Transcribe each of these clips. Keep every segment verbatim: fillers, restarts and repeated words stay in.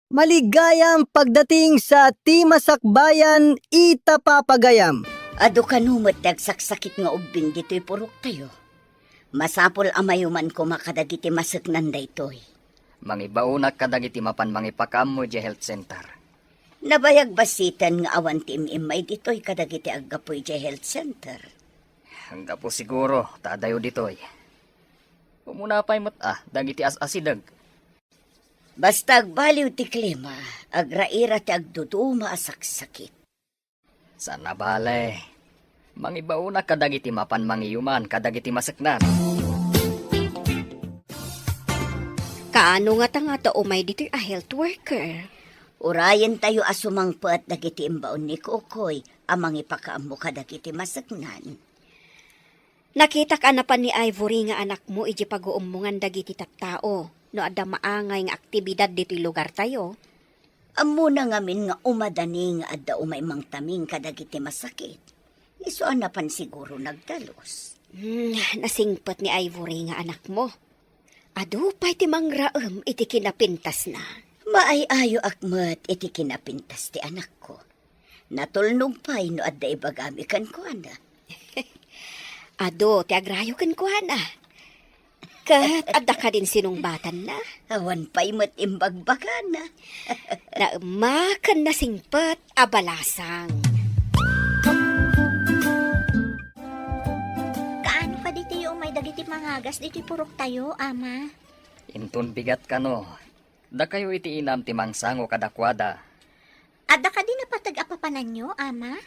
Maligayam pagdating sa ti masakbayan ita papagayam. Adu kano met ti agsaksakit nga ubbing ditoy puroktayo. Masapul a mayuman koma kadagiti maseknan daytoy. Mangibaonak kadagiti mapan mangipakaammo idiay health center. Nabayag bassiten nga awan ti im-immay ditoy kadagiti aggapu idiay health center. Anggapu siguro ta adayo ditoy. Umuna pay met a dagiti as-asideg. Basta agbaliw ti klima, agraira ti agduduma a saksakit. Saan a bale, mangibaonak kadagiti mapan mangiyuman kadagiti maseknan. Kaano ngata nga adda umay ditoy a health worker? Urayentayo a sumangpet dagiti imbaon ni Kokoy a mangipakaammo kadagiti maseknan. Nakitak a napan ni Ivory nga anakmo idiay paguummongan dagiti tattao no adda maangay nga aktibidad ditoy lugartayo. Ammona ngamin nga umadani nga adda umay mangtaming kadagiti masakit. Isu a napan siguro nagdalus. Hmm, nasingpet ni Ivory nga anakmo. Adu pay ti mangraem iti kinapintasna. Maay-ayoak met iti kinapintas ti anakko. Natulnog pay no adda ibagami kenkuana. Adu ti agrayo kenkuana. Ket adda kadin sinungbatanna? Awan pay met imbagbagana. Naemma ken nasingpet a balasang. Kaano kaditayo umay dagiti mangagas ditoy puroktayo, Ama? Inton bigat kano, dakayo iti inam ti mangsango kadakuada. Adda kadi napateg a papananyo, Ama?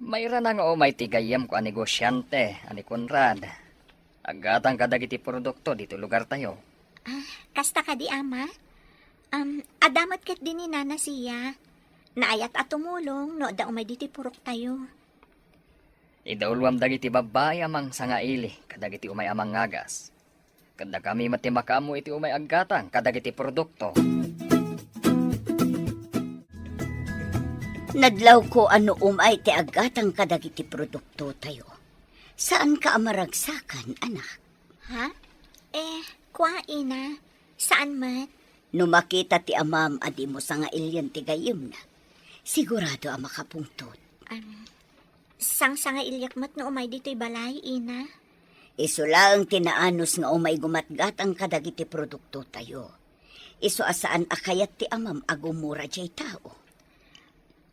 Mairana nga umay ti gayyemko a negosiante a ni Conrad. Aggatang kadagiti produkto ditoy lugartayo. Ah, kasta kadi, Ama? Um, adda met ketdi ni Nana Sia. Naayat a tumulong no adda umay ditoy puroktayo. Idauluam dagiti babbai a mangsangaili kadagiti umay a mangagas. Ket dakami met ti makaammo iti umay aggatang kadagiti produkto. Nadlawko a no umay ti aggatang kadagiti produktotayo. Saanka a maragsakan, anak? Ha? Eh, kua, ina. Saan met? No makita ti amam a dimo sangailien ti gayyemna, sigurado a makapungtot. Am, sangsangailiak met no umay ditoy balay, ina. Isu laeng ti naanus nga umay gumatgatang kadagiti produktotayo. Isu a saan a kayat ti amam a gumura diay tao.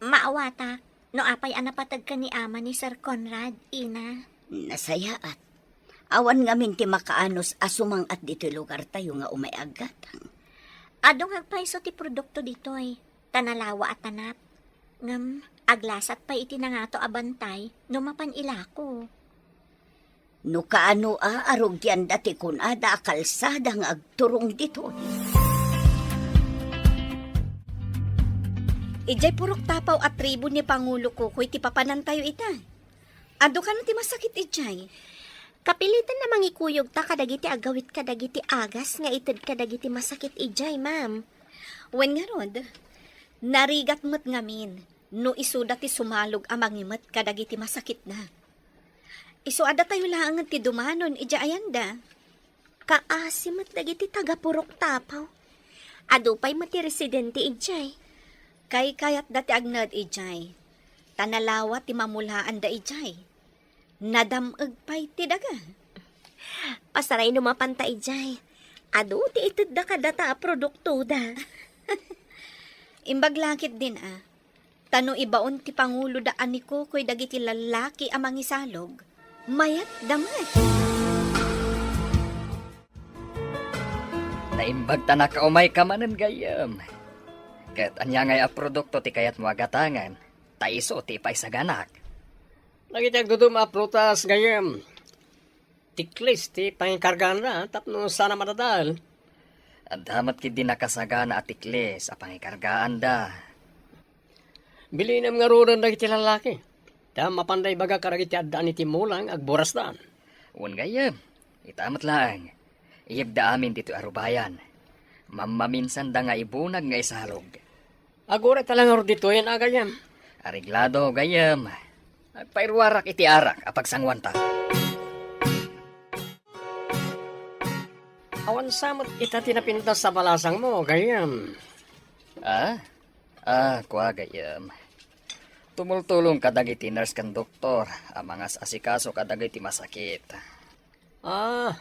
Maawatak, no apay a napateg ken ni ama ni Sir Conrad, ina. Nasayaat. Awan ngamin ti makaanus a sumang-at ditoy lugartayo nga umay aggatang. Adu nga agpayso ti produkto ditoy, ta nalawa a tanap. Ngem aglasat pay iti nangato a bantay no mapan ilako. No kaano a arugianda ti kunada a kalsada nga agturong ditoy. Idiay Purok Tapaw a tribu ni Pangulo Kokoy ti papanantayo ita. Adu kano ti masakit idiay? Kapilitan a mangikuyogta kadagiti agawit kadagiti agas nga ited kadagiti masakit idiay, ma'am. Wen ngarud, narigat met ngamin no isuda ti sumalog a mangimet kadagiti masakitna. Isu a datayo laengen ti dumanon idiay ayanda. Kaasi met dagiti taga-Purok Tapaw. Adu pay met ti residente idiay. Kaykayatda ti agnaed idiay. Ta nalawa ti mamulaanda idiay. Nadam-eg pay ti daga. Pasaray no mapanta idiay. Adu ti itedda kadata a produktoda. Imbag la ketdin a, ta no ibaon ti panguloda a ni Kokoy dagiti lallaki a mangisalog, mayatda met. Naimbag ta nakaumayka manen, gayyem. Ket ania ngay a produkto ti kayatmo a gatangen, ta isu ti ipaisaganak? Dagiti agduduma a prutas, gayyem. Tiklis ti pangikargaanda tapno saan a madadael. Adda met ketdi nakasagana a tiklis a pangikargaanda. Bilinem ngaruden dagiti lallaki. Ta mapanda ibaga kadagiti addaan iti mula nga agburasdan. Wen gayyem, ita met laeng. Iyebda amin ditoy a rubayan. Mammaminsanda nga ibunag nga isalog. Aguray ta la ngarud ditoyen a, gayyem. Areglado, gayyem. Agpairuarak iti arak a pagsanguanta. Awan sa met ita ti napintas a balasangmo, gayyem. Ah? Ah, kua gayyem. Tumultulong kadagiti nurse ken doktor a mangas-asikaso kadagiti masakit. Ah,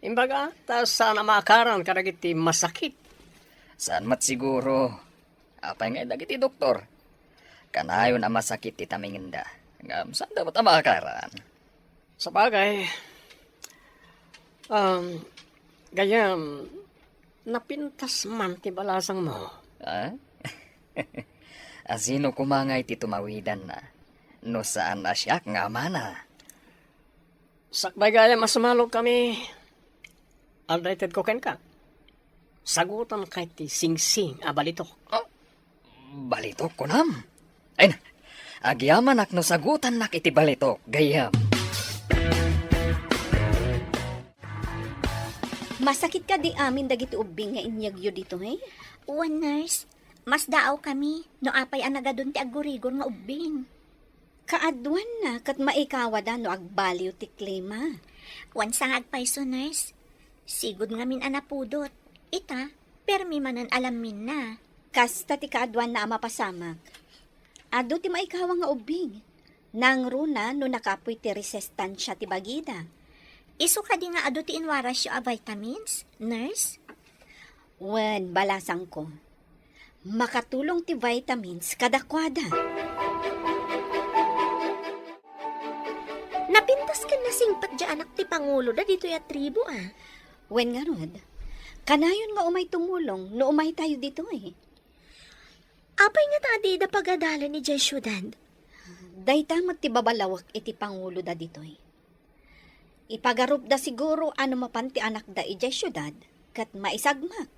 imbaga, ta saan a maakaran kadagiti masakit? Saan met siguro. Apay nga dagiti doktor? Kanayon a masakit ti tamingenda. Ngem saan da met a maakaran? Sabagay, um, gayyem, napintas man ti balasangmo. Ah? Asino koma ngay ti tumawidanna? No saan a siak nga amana. Sakbay gayyem a sumalogkami, aldaw itedko kenka. Sagutanka iti singsing a balitok. Ah, balitok, kunam? Ay na, agyamanak no sagutannak iti balitok, gayyem. Masakit kadi amin dagiti ubbing nga inyegyo ditoy? Wen, nurse, masdaawkami no apay a nagadun ti aggurigor nga ubbing. Kaaduanna ket maikawada no agbaliw ti klima. Wen, sangag pay isu, nurse. Sigud ngamin a napudot. Ita, permi manen a lamminna. Kasta ti kaaduanna a mapasamak. Adu ti maikawa nga ubbing. Nangruna no nakapoy ti resistansya ti bagida. Isu kadi nga adu ti inwarasyo a vitamins, nurse? Wen, balasangko. Makatulong ti vitamins kadakuada. Napintas ken nasingpet diay anak ti panguloda ditoy a tribu, a. Wen ngarud, kanayon nga umay tumulong no umaytayo ditoy. Apay ngata a dida pagadalan idiay siudad? Dayta met ti babalawek iti panguloda ditoy. Ipagarupda siguro a no mapan ti anakda idiay siudad ket maisagmak.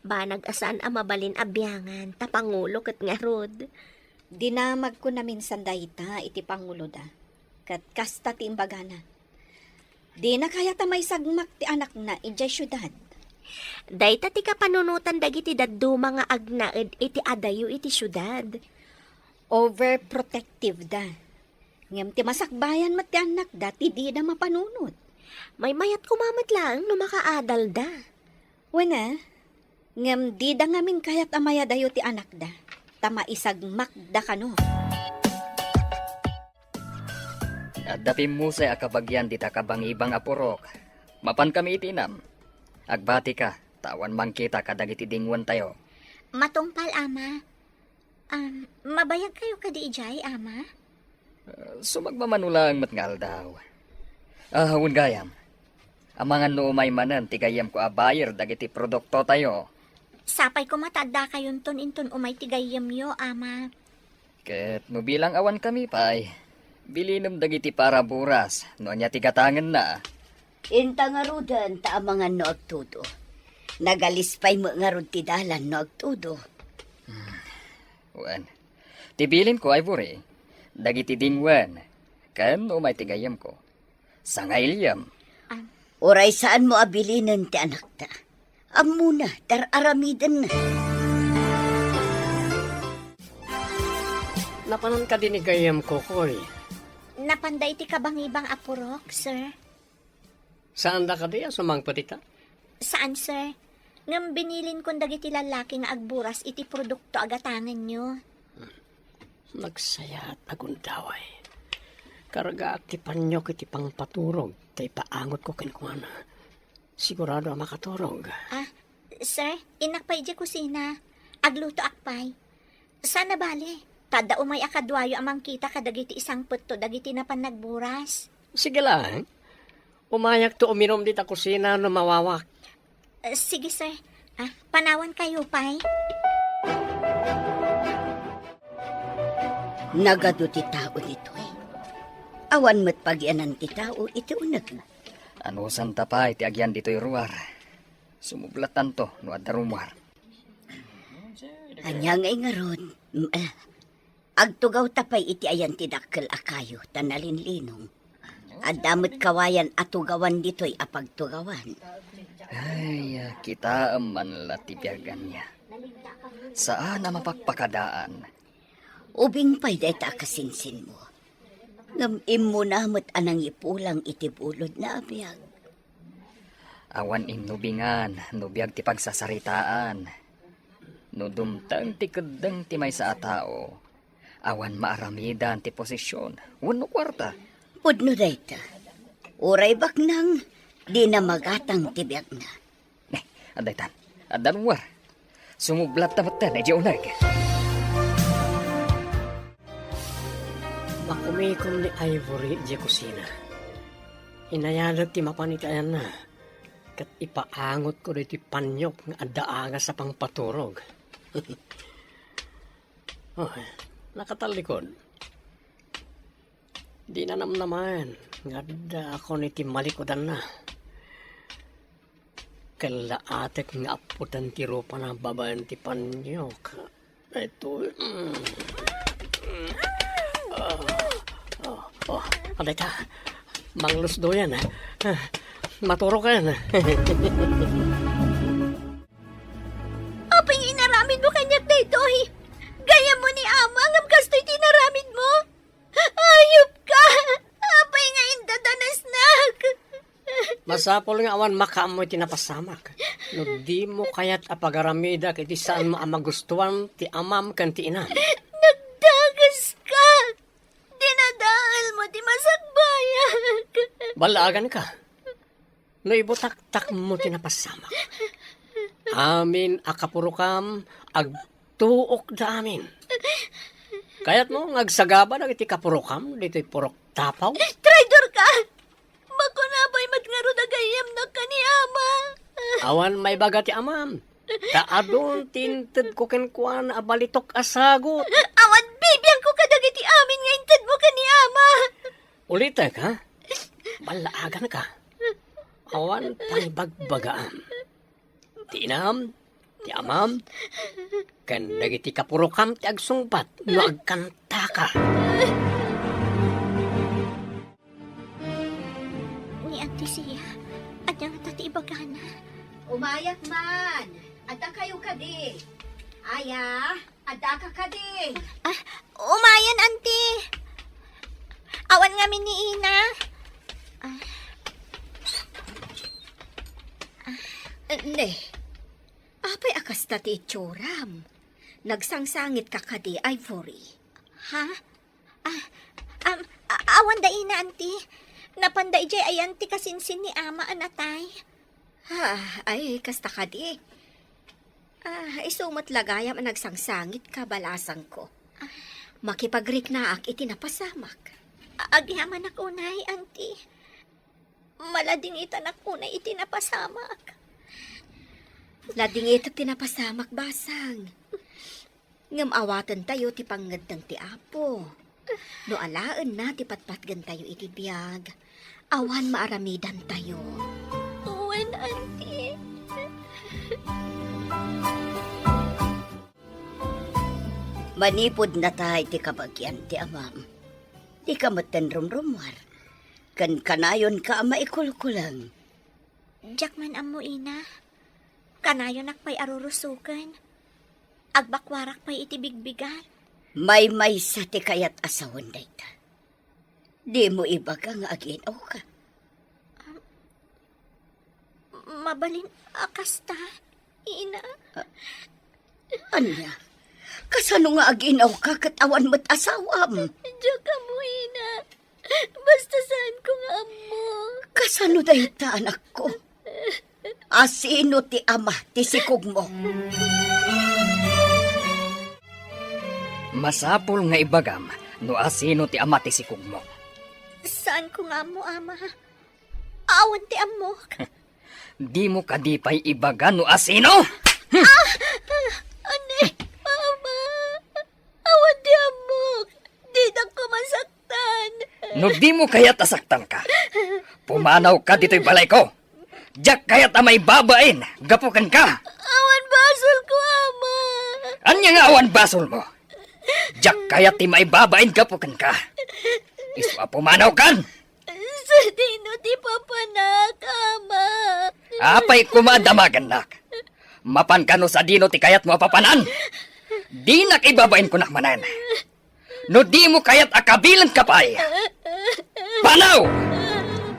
Banag a saan a mabalin a biangan ta pangulo ket ngarud. Dinamagko naminsan dayta iti panguloda, ket kasta ti imbagana. Dina kayat a maisagmak ti anakna idiay siudad. Dayta ti kapanunotan dagiti dadduma nga agnaed iti adayo iti siudad. Overprotective da. Ngem ti masakbayan met ti annakda ti dida mapanunot. Maymayat koma met laeng no makaadalda. Wen a, ngem dida ngamin kayat a mayadayo ti anakda, ta maisagmakda kano. Adda pimmusay a kabagian dita kabangibang a purok. Mapankami iti inam. Agbatika, ta awan mangkita kadagiti dingwentayo. Matungpal, Ama. Um, mabayagkayo kadi idiay, Ama? Ah, sumagmamano laeng met nga aldaw. Ah, wen gayam. Amangan no umay manen ti gayyemko a buyer dagiti produktotayo. Sapay koma ta addakayonton inton umay ti gayyemyo, Ama. Ket no bilang awankami pay, bilinem dagiti para buras no ania ti gatangenna. Inta ngaruden ta amangan no agtudo. Nagalis pay met ngarud ti dalan no agtudo. Hmm. Wen, ti bilinko, Ivory, dagiti dingwen, ken umay ti gayyemko. Sangailiem. Am- Uray saanmo a bilinen ti anakta. Ammona, dar-aramidenna. Napanan kadi ni gayyemko, Koy? Napanda iti kabangibang a purok, sir. Saanda kadi a sumangpet ita? Saan, sir. Ngem binilinkon dagiti lallaki nga agburas iti produkto a gatangenyo. Nagsayat a gundaway. Kargaak ti paniok iti pangpaturog ta ipaangotko kenkuana. Sigurado a makaturog. Ah, sir, innak pay idiay kusina. Aglutoak pay. Saan a bale, ta adda umay a kaduayo a mangkita kadagiti isangpetto dagiti napan nagburas. Sige laeng. Umayakto uminum dita kusina no mawawak. Eh, sige, sir. Ah, panawankayo pay. Nagadu ti tao ditoy. Awan met pagianan ti tao iti uneg. Anusanta pay ti agian ditoy ruar. Sumublattanto no adda rummuar. Ania ngay ngarud? Mm, eh, agtugawta pay iti ayan ti dakkel a kayo ta nalinlinong. Adda met kawayan a tugawan ditoy a pagtugawan. Ay, ah, kitaem man la ti biag ania. Saan a mapakpakadaan. Ubing pay dayta a kasinsinmo. Ngem immuna met a nangipulang iti bulodna a biag. Awan innubingan no biag ti pagsasaritaan. No dumteng ti keddeng ti maysa a tao, awan maaramidan ti posesion wenno kuarta. Pudno dayta. Uray baknang, dina magatang ti biagna. Eh, adda itan. Adda luar. Sumublat ta metten idiay uneg. Makumikom ni Ivory idiay kusina. Inayalek ti mapan iti ayanna, ket ipaangotko daytoy paniok nga adda agas a pangpaturog. Oh, nakatallikod. Dina namnamaen nga adda akon iti malikudanna. Ken laatek nga appoten ti rupana babaen ti paniok. Ito. Mm. Oh, oh, oh. Adayta. Manglusdoyan, ah. Ah, maturoken. Apay nga inaramidmo kaniak daytoy? Gayyemmo ni Ama, ngem kastoy ti inaramidmo? Ayupka! Apay nga indadanasnak? Masapul nga awan makaammo iti napasamak. No dimo kayat a pagaramidak iti saanmo a magustuan ti amam ken ti inam. Nagdagaska! Dinadaelmo ti masakbayak. Ballaaganka. No ibutaktakmo ti napasamak. Amin a kapurokam, agtuokda amin. Kayatmo nga agsagaba dagiti kapurokam ditoy purok tapaw? Traidorka! Makuna pay met ngarud a gayyemnak ken ni Ama. Awan maibaga ti amam. Ta adun ti intedko kenkuana a balitok a sagut. Awan bibiangko kadagiti amin nga intedmo ken ni Ama. Ulitek, ha? Ballaaganka. Awan pangibagbagaam. Ti inam, ti amam, ken dagiti kapurokam ti agsungbat no agkantaka. Ni Auntie Sia, ania ngata ti ibagana? Umayak man. Adda kayo kadi? Aya, adda ka kadi? Ah, umayen, Auntie. Awan ngamin ni Ina. Ah. Ah. Ne, apay a kasta ti itsuram? Nagsangsangitka kadi, Ivory? Ha? Ah, am, a-, awan da ina, Auntie. Napanda idiay ayan ti kasinsin ni Ama a natay. Ah, ay, kasta kadi. Ah, isu met la gayam a nagsangsangitka, balasangko. Makipagriknaak iti napasamak. A-, agyamanak unay, Auntie. Maladingitanak unay iti napasamak. Ladingitek ti napasamak, basang. Ngem awatentayo ti pangngeddeng ti Apo. No alaenna ti patpatgentayo iti biag, awan maaramidantayo. Wen, Auntie. Manipud natay ti kabagian ti amam, dika metten rumrumuar, ken kanayonka a maikulkuleng. Diak man ammo, Ina. Kanayonak pay a rurusoken. Agbakuarak pay iti bigbigan. Maymaysa ti kayat a sawen dayta. Dimo ibaga nga agiin-awka. Um, mabalin a kasta, Ina. Ah, ania? Kasano nga agiin-awka ket awan met asawam? Diak ammo, Ina. Basta saanko nga ammo. Kasano dayta, anakko? Asino ti ama ti sikogmo? Masapul nga ibagam no asino ti ama ti sikogmo. Saanko nga ammo, Ama. Awan ti ammok. Dimo kadi pay ibaga no asino? Ah! Ani, Ama? Awan ti ammok. Didak masaktan. No dimo kayat a saktanka, pumanawka ditoy balayko. Diak kayat a maibabain gapu kenka. Awan basolko, Ama. Ania nga awan basolmo? Diak kayat ti maibabain gapu kenka. Isu a pumanawkan. Sadino ti papanak, Ama? Apay koma a damagennak? Mapanka no sadino ti kayatmo a papanan? Dinak ibabain kunak manen. No dimo kayat a kabilenka pay, panaw!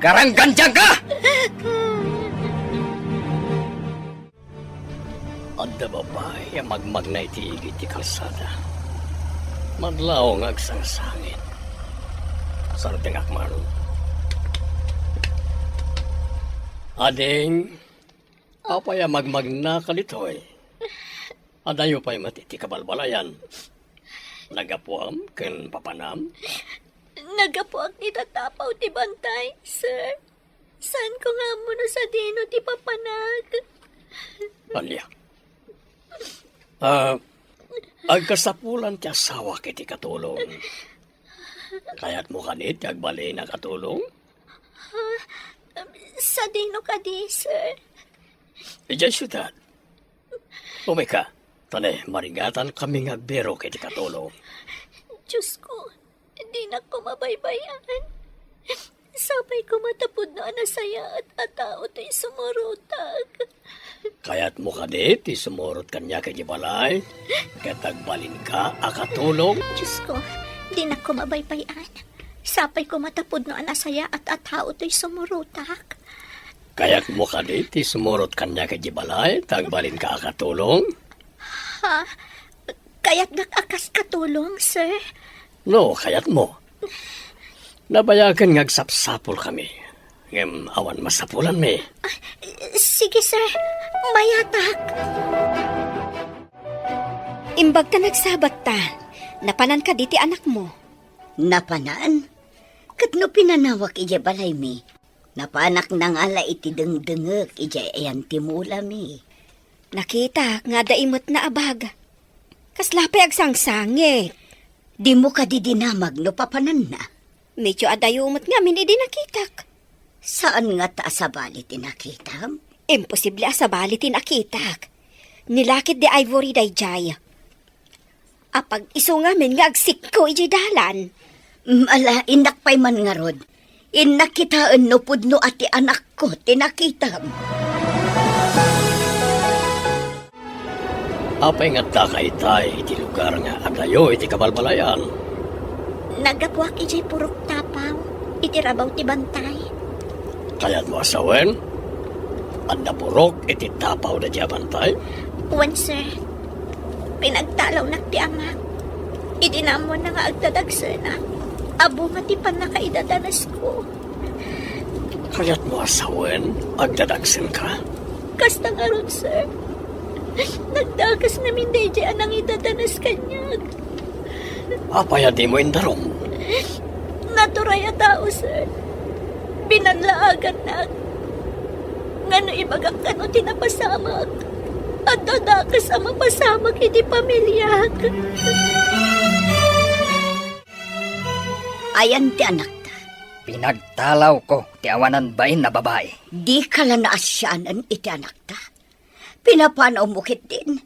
Garanggandianka! Adda babai a magmagna iti igid ti kalsada. Madlaw nga agsangsangit. Sartengak man. Ading, apay a magmagna ka ditoy? Adayo pay met iti kabalbalayan. Nagapuam ken papanam? Nagapuak iti tatapaw ti bantay, sir. Saanko nga ammo no sadino ti papanak. Ania? Ah, agkasapulan ti asawak iti katulong. Kayatmo kadi ti agbalin a katulong? Ha? Sadino kadi, sir? Idiay siudad. Umay ka, ta ne, marigatan kami nga agbirok iti katulong. Diyos ko, dinak koma baybay-an. Sapay koma ta pudno a nasayaat a tao toy sumurotak. Kayatmo kadi ti sumurot kaniak iti balay? Ket agbalinka a katulong? Diyos ko, dinak koma baybay-an. Sapay koma ta pudno a nasayaat a tao toy sumurotak. Kayatmo kadi ti sumurot kaniak iti balay, ta agbalinka a katulong? Ha? Kayatnak a kas katulong, sir? No, kayatmo. Nabayagen nga agsapsapulkami. Ngem awan masapulanmi. Ah, sige, sir. Mayatak. Imbag ta nagsabatta, napanan kadi ti anakmo? Napanan? Ket no pinanawak idiay balaymi, napanak nangala iti dengdengek idiay ayan ti mulami. Nakitak nga adda imetna a bag. Kasla pay agsangsangit. Dimo kadi dinamag no papananna? Medyo adayo met ngamin idi nakitak. Saan ngata a sabali ti nakitam? Imposible a sabali ti nakitak. Nilakit di Ivory daydiay. Apag-isu ngamin nga agsikko idiay dalan. Ala, innak pay man ngarud. Innak kitaen no pudno a ti anakko ti nakitam. Apay nga addaka itay iti lugar nga adayo iti kabalbalayan? Naggapuak idiay purok tapaw, iti rabaw ti bantay. Kayatmo a sawen? Adda purok iti tapaw daydiay a bantay? Wen, sir. Pinagtalawnak ti amak. Idi naammoanna nga agdadagsenak, a bunga ti pannakaidadanasko. Kayatmo a sawen, agdadagsenka? Kasta ngarud, sir. Nagdakes ngamin daydiay a nangidadanas kaniak. Apay a dimo indarum? Naturay a tao, sir. Binanlaagannak. Ngano ibagak kano ti napasamak? Adda dakes a mapasamak iti pamiliak. Ayan ti anakta. Pinagtalawko ti awanan bain a babai. Dika la naasianan iti anakta. Pinapanawmo ketdin.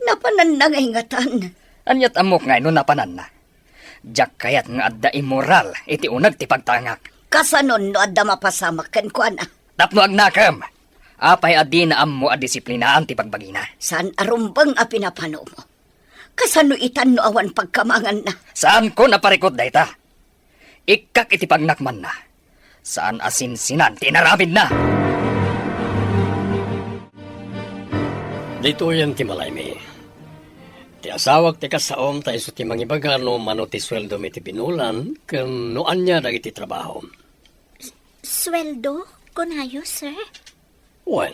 Napananna nga ingatan. Ania't ammok nga no napananna? Diak kayat nga adda immoral iti uneg ti pagtangak. Kasanon no adda mapasamak kenkuana? Tapno agnakem. Apay a dina ammo a disiplinaan ti bagbagina? Saan a rumbeng a pinapanawmo. Kasano itan no awan pagkamanganna? Saanko a parikut dayta. Ikkak iti pagnakmanna. Saan a sinsinan ti inaramidna. Ditoyen ti balaymi. Ti asawak ti kasaom ta isu ti mangibaga no mano ti sueldom iti binulan ken no ania dagiti trabahom. Sueldo? Kunayo, sir? Wen,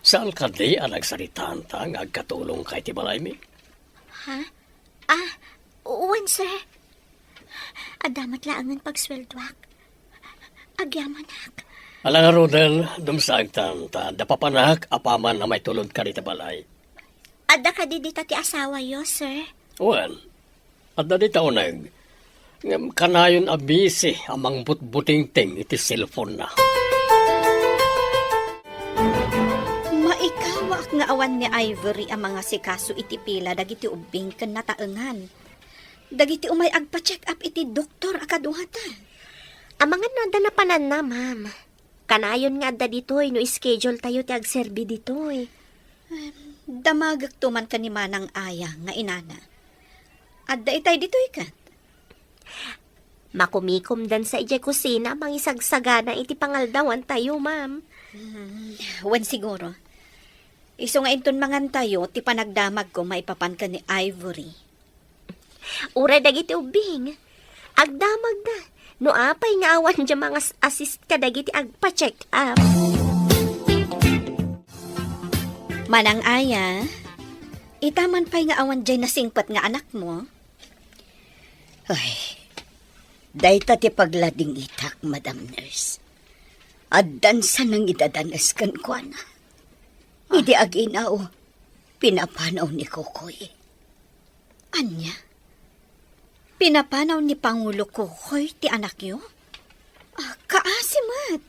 saan kadi a nagsaritaanta nga agkatulongka iti balaymi? Ha? Ah, wen, sir. Adda met laengen pagsueldoak. Agyamanak. Ala ngaruden, dumsaagtan, ta adda papanak apaman a maitulodka dita balay. Adda kadi dita ti asawayo, sir? Wen, adda dita uneg. Ngem kanayon a busy a mangbutbutingting iti cellphone-na. Maikawaak nga awan ni Ivory a mangasikaso iti pila dagiti ubbing ken nataengan. Dagiti umay agpa-check up iti doktor a kaduata. Amangan no adda napananna, ma'am. Kanayon nga adda ditoy no schedule tayo ti agserbi ditoy. Em, damagekto man ken ni Manang Aya nga inana. Adda itay ditoy ket? Makumikomdansa idiay kusina a mangisagsagana iti pangaldawan tayo, ma'am. Hmm, wen siguro. Isu nga inton mangantayo ti panagdamagko maipapan ken ni Ivory. Uray dagiti ubbing, agdamagda. No apay nga awan dia mangas-assist kadagiti agpa-check up. Manang Aya, ita man pay nga awan diay nasingpet nga anakmo? Ay, dayta ti pagladingitak, Madam Nurse. Addan sa nangidadanes kenkuana. Idi aginaw, pinapanaw ni Kokoy. Ania? Pinapanaw ni Pangulo Kokoy ti anakyo? Ah, kaasi met.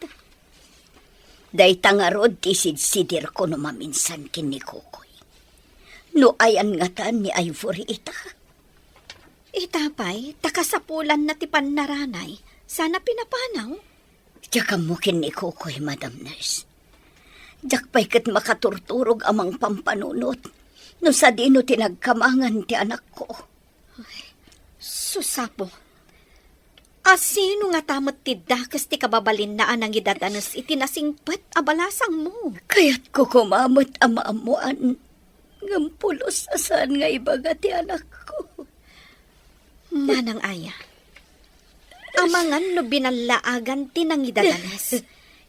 Dayta ngarud ti isidsidirko no maminsan ken ni Kokoy. No ayan ngata ni Ivory ita? Ita pay, ta kasapulanna ti pannaranay, sana pinapanaw? Diak ammo ken ni Kokoy, Madam Nurse. Diak pay ket makaturturog a mangpampanunot no sadino ti nagkamangan ti anakko. Ay, sus, Apo. Asino ngata met ti dakes ti kababalinna a nangidadanes iti nasingpet a balasangmo? Kayatko koma met a maammoan, ngem pulos a saan nga ibaga ti anakko. Manang Aya, amangan no binallaagan ti nangidadanes,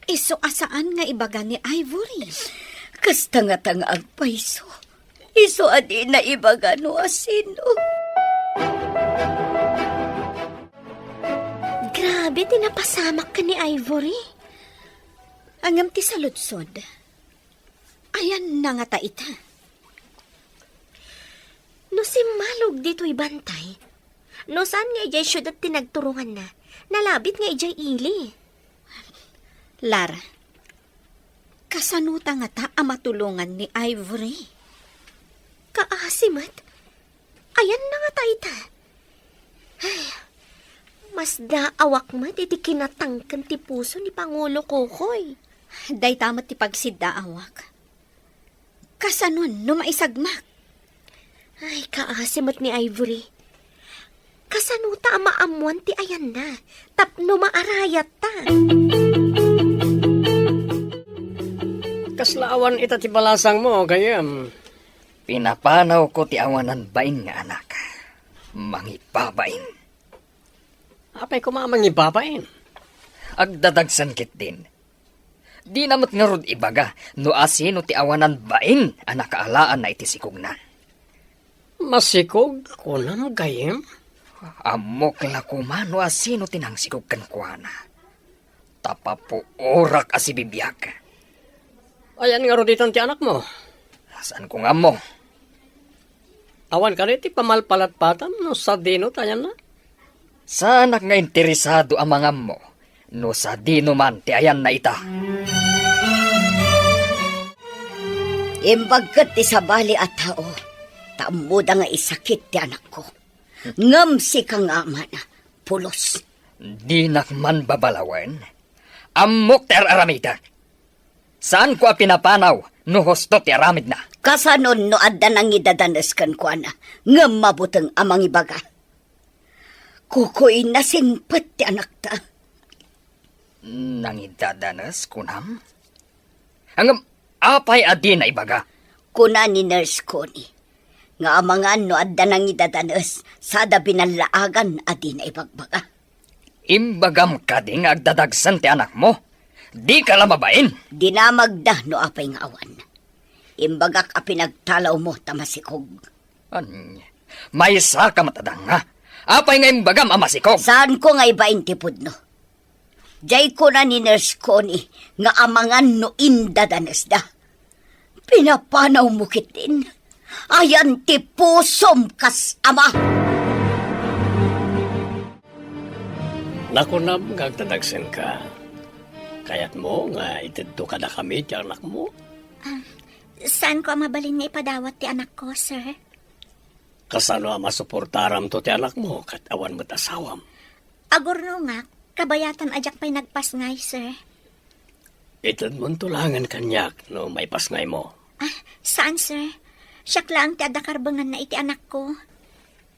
isu a saan nga ibaga ni Ivory. Kasta ngata nga agpayso, isu a dina ibaga no asino. Grabe ti napasamak ken ni Ivory. Ngem ti saludsod, ayanna ngata ita? No simmalog ditoy bantay, no saan nga idiay siudad ti nagturonganna, nalabit nga idiay ili. Lara, kasanota ngata a matulongan ni Ivory? Kaasi met. Ayanna ngata ita? Ay, masdaawak met iti kinatangken ti puso ni Pangulo Kokoy. Dayta met ti pagsiddaawak. Kasano no maisagmak? Ay, kaasi met ni Ivory. Kasanota a maammoan ti ayanna tapno maarayatta? Kasla awan ita ti balasangmo, gayyem? Pinapanawko ti awanan bain nga anak. Mangibabain. Apay koma a mangibabain? Agdadagsen ketdin. Dina met ngarud ibaga no asino ti awanan bain a nakaalaanna iti sikogna. Masikog, kunam, gayyem? Ammok la koma no asino ti nangsikog kenkuana. Ta papuorak a sibibiag. Ayan ngarud itan ti anakmo? Saanko nga ammo. Awan kadi ti pamalpalatpatam no sadino ti ayanna? Saanak nga interesado a mangammo no sadino man ti ayanna ita. Imbag ket ti sabali a tao, ta ammoda nga isakit ti anakko. Ngem sika nga amana, pulos. Dinak man babalawen. Ammok ti ar-aramidek. Saanko a pinapanaw no husto ti aramidna. Kasanon no adda nangidadanes kenkuana, ngem mabuteng a mangibaga? Kukuy, nasingpet ti anakta. Nangidadanes, kunam? Ngem apay a dina ibaga? Kuna ni Nurse Connie nga amangan no adda nangidadanes, sada binallaagan a dina ibagbaga. Imbagam kadi nga agdadagsen ti anakmo? Dika la mabain? Dinamagda no apay nga awan. Imbagak a pinagtalawmo ta masikog. Ania? Maysaka met a danga. Apay nga imbagam a masikog? Saanko nga ibain ti pudno? Jay kuna ni Nurse Connie nga amangan no indadanesda. Pinapanawmo ketdin. Ayan ti pusom kas ama. Nakunam nga agdadagsenka. Kayatmo nga itedto kadakami ti anakmo? Ah, saanko a mabalin nga ipadawat ti anakko, sir. Kasano a masuportaramto ti anakmo ket awan met asawam? Agurnongak, kabayatan a diak pay nagpasngay, sir. Itedmonto laengen kaniak no maipasngaymo. Ah, saan, sir? Siak laeng ti adda karbenganna iti anakko.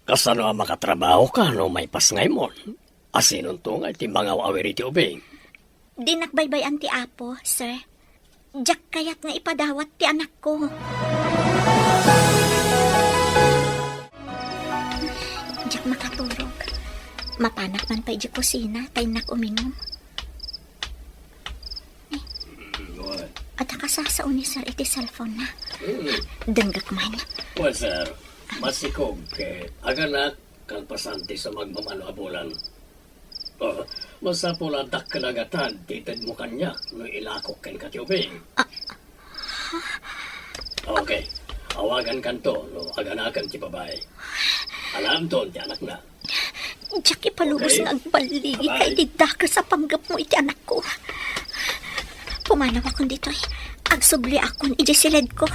Kasano a makatrabahoka no maipasngaymon? Asinonto nga iti mangaw-awir iti ubing? Dinak baybay-an ti Apo, sir. Diak kayat nga ipadawat ti anakko. Diak makaturog. Mapanak man pay idiay kusina, ta innak uminum. Eh, adda kasasao ni Sir iti cellphone na. Mm. Denggek man. Well, sir, masikog ket aganak kalpasan ti sumagmamano a bulan. Oh, masapul a dakkel a gatad ti itedmo kaniak no ilakok kenka ti ubing. Ah. Okay, awagankanto no aganaken ti babai. Alaemton ti anakna. Diak ipalubos Okay. nga agballigi Bye-bye. ka iti dakes a panggepmo iti anakko. Pumanawakon ditoy. Agsubliakon idiay siledko.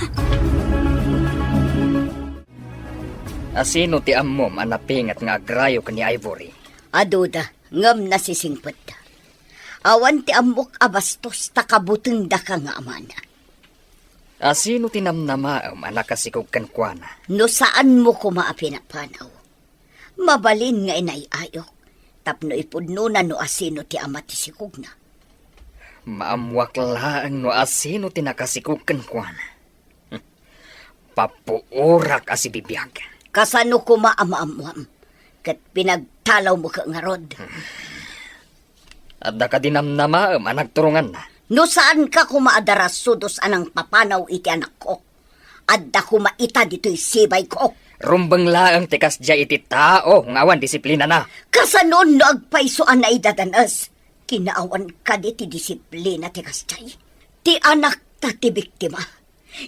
Asino ti ammom a napinget nga agrayo ken ni Ivory? Aduda, ngem nasisingpet. Awan ti ammok a bastos ta kabutengdaka nga amana. Asino ti namnamaem a nakasikog kenkuana? No saanmo koma a pinapanaw, mabalin nga inay-ayok tapno ipudnona no asino ti ama ti sikogna. Maammoak laeng no asino ti nakasikog kenkuana. Papuorak a sibibiag. Kasano koma a maammoam? Ket pinagtalawmo ket ngarud. Adda kadi namnamaem a nagturonganna? No saanka koma a darasudos a nangpapanaw iti anakko, adda koma ita ditoy sibayko. Rumbeng laeng ti kasdiay iti tao nga awan disiplinana. Kasano no agpayso a naidadanes? Kinaawan kadi ti disiplina ti kasdiay? Ti anakta ti biktima.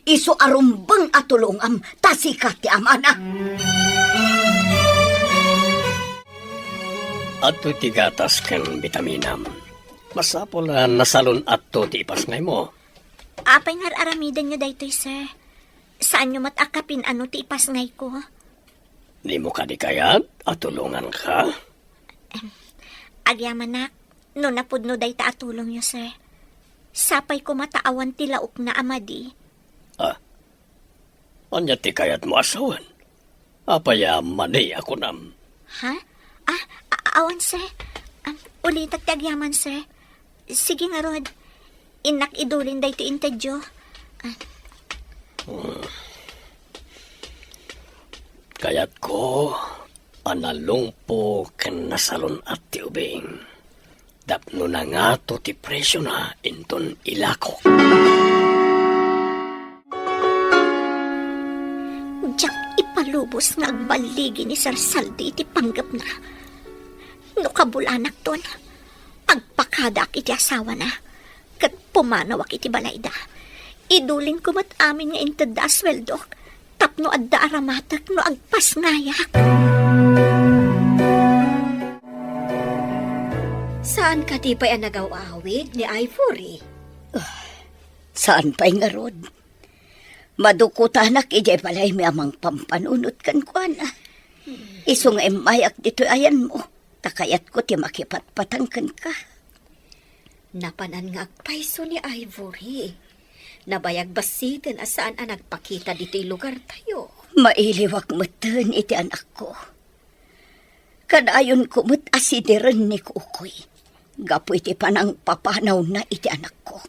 Isu a rumbeng a tulongam ta sika ti amana. Adtoy ti gatas ken bitaminam. Masapul a nasalun-atto ti ipasngaymo. Apay nga ar-aramidenyo daytoy, sir? Saanyo met a kapin-ano ti ipasngayko? Dimo kadi kayat a tulonganka? Em, agyamanak, no napudno dayta a tulongyo, sir. Sapay koma ta awan ti laokna a madi. Ah, ania ti kayatmo a sawen? Apay a madi a kunam? Ha? Ah, a-, awan, sir. Am, ulitek ti agyaman, sir. Sige ngarud. Innak idulin daytoy intedyo. Ah. Hmm. Kayatko a nalungpo ken nasalun-at ti ubing. Tapno nangato ti presiona inton ilakok. Diak ipalubos nga agballigi ni Sir Saldi iti panggepna. No kabulanakton, agpakadaak iti asawana, ket pumanawak iti balayda. Idulinko met amin nga intedda a sueldok, tapno adda aramatek no agpasngayak. Saan kadi pay a nagaw-awid ni Ivory? Ah, saan pay ngarud? Madukutanak idiay balaymi a mangpampanunot kenkuana. Isu nga immayak ditoy ayanmo, ta kayatko ti makipatpatang kenka. Napanan nga agpayso ni Ivory. Nabayag bassiten a saan a nagpakita ditoy lugartayo. Mailiwak metten iti anakko. Kadayonko met a sidiren ni Kukoy gapu iti panangpapanawna iti anakko.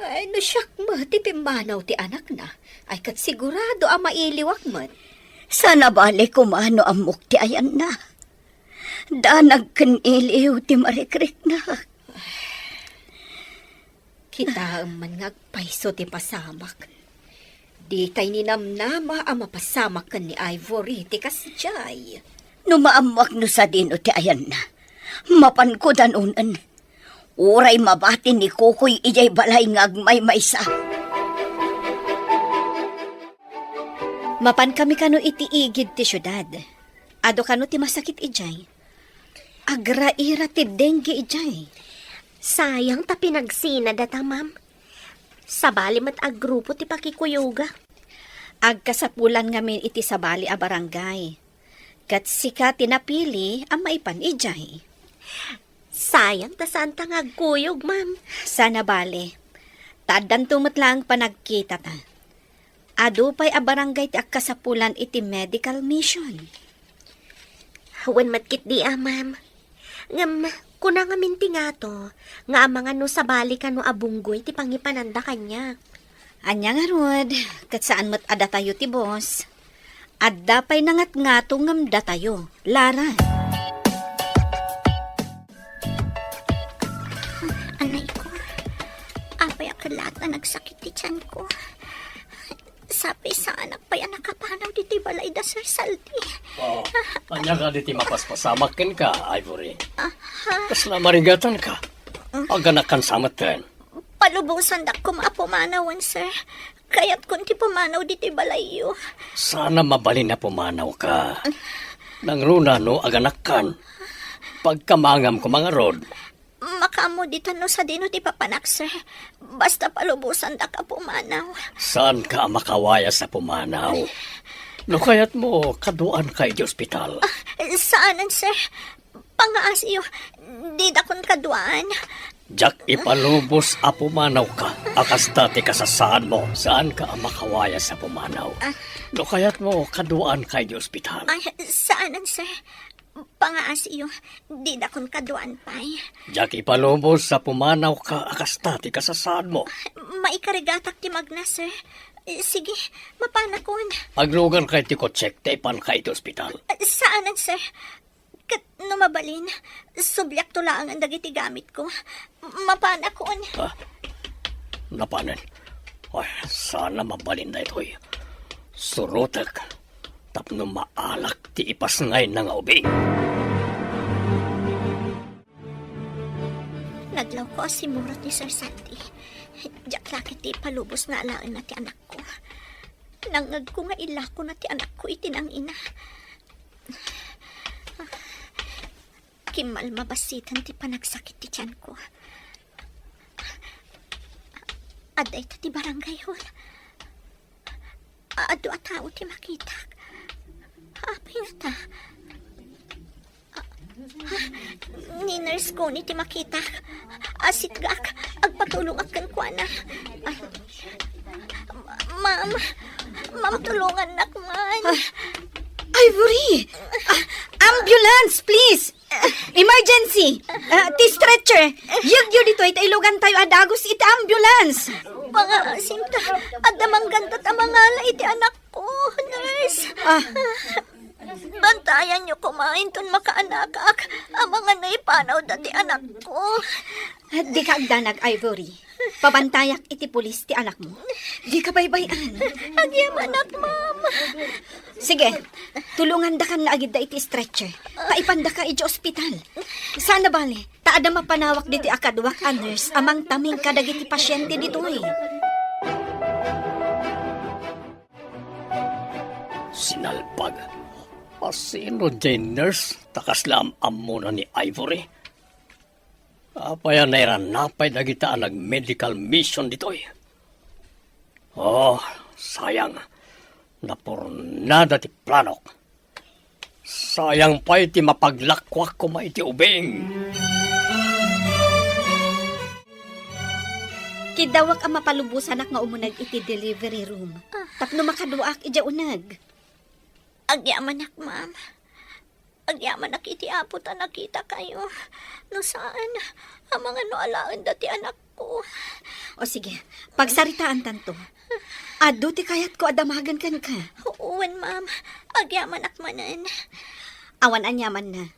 Ay, no siak met ti pimmanaw ti anakna, ay ket sigurado a mailiwak met. Saan a bale koma no ammok ti ayanna. Danag ken iliw ti marikriknak. Kitaem man nga agpayso ti pasamak. Ditay ninamnama a mapasamak ken ni Ivory ti kasdiay. No maammoak no sadino ti ayanna, mapanko danonen. Uray mabati ni Kukoy idiay balay nga agmaymaysa. Mapankami kano iti igid ti siudad. Adu kano ti masakit idiay. Agraira ti dengue idiay. Sayang ta pinagsinadata, ma'am. Sabali met a grupo ti pakikuyogak. Agkasapulan ngamin iti sabali a barangay. Ket sika ti napili a maipan idiay. Sayang ta saanta nga agkuyog, ma'am. Saan a bale. Ta addanto met laeng panagkitata. Adu pay a barangay ti agkasapulan iti medical mission. Wen met ketdi a, ma'am. Ngem, Kuna ngamin ti ngato, nga amangan no sabali kano a bunggoy ti pangipananda kaniak. Ania ngarud, ket saan met a datayo ti boss. Adda pay nangatngato ngem datayo, Lara. Anay ko, apay a kalaat a nagsakit ti tiyan ko? Sapay saanak pay a nakapanaw ditoy balay da Sir Saldi. Oh, ania kadi ti mapaspasamak kenka, Ivory? Ah, ha? Kasla marigatanka? Aganakan sa metten. Palubosandak koma a pumanawen, sir. Kayatkon ti pumanaw ditoy balayyo. Saan a mabalin a pumanawka. Nangruna no aganakkan. Pagkamangam koma ngarud. Makaammo ditan no sadino ti papanak, sir. Basta palubosandak a pumanaw. Saanka a makawayas a pumanaw? No kayatmo, kaduaanka iti ospital. Ah, saanen, sir. Pangaasiyo, didakon kaduaan. Diak ipalubos a pumanawka a kasta ti kasasaadmo. Saanka a makawayas a pumanaw. Ah. No kayatmo, kaduaanka iti ospital. Ah, saanen, sir. Pangaasiyo, didakon kaduaan pay. Diak ipalubos a pumanawka a kasta ti kasasaadmo. Maikarigatak ti magna, sir. Sige, mapanakon. Aglugarka iti kotsek ta ipanka iti ospital. Saanen, sir. Ket no mabalin, subliakto laengen dagiti gamitko. Mapanakon. Ah, napanen. Ay, saan a mabalin daytoy. Surotek tapno maalak ti ipasngayna nga ubing. Nadlawko a simurot ni Sir Sandy. Diak la ket ti ipalubos nga alaenna ti anakko. Nangngegko nga ilakona ti anakko iti nang-ina. Kimmalma bassit ti panagsakit ti tiyanko. Adda ita ti barangay hall. Adu a tao ti makitak. Apay ngata? Ah, ni nurse ko ni ti makitak. Asitgak, agpatulongak kenkuana. Ah, ma'am, ma'am, tulongannak man. Ah, Ivory! Ah, ambulance, please! Emergency! Ah, ti stretcher! Yegyo ditoy ta ilugantayo a dagus iti ambulance! Pangaasim ta, adda mangganda ta mangala iti anakko, nurse. Ah. Bantayanyo koma inton makaanakak, amangan no ipanawda ti anakko. Dika agdanag, Ivory. Pabantayak iti pulis ti anakmo. Dika baybay-an. Agyamanak, ma'am. Sige, tulongandakan nga agidda iti stretcher. Paipandaka iti ospital. Saan a bale, ta adda mapanawak ditoy a kaduak a nurse a mangtaming kadagiti pasyente ditoy. Sinalbag. Asino diay nurse ta kasla am-ammona ni Ivory? Apay a nairanapay dagita a nag-medical mission ditoy? Oh, sayang. Napurnada ti planok. Sayang pay ti mapaglakuak koma iti ubing. Kiddawak a mapalubosanak nga umuneg iti delivery room tapno makaduaak idiay uneg. Agyamanak, ma'am. Agyamanak iti Apo ta nakitakayo. No saan, amangan no alaenda ti anakko. O sige, pagsaritaantanto. Adu ti kayatko a damagen kenka. Wen, ma'am. Agyamanak manen. Awan aniamanna.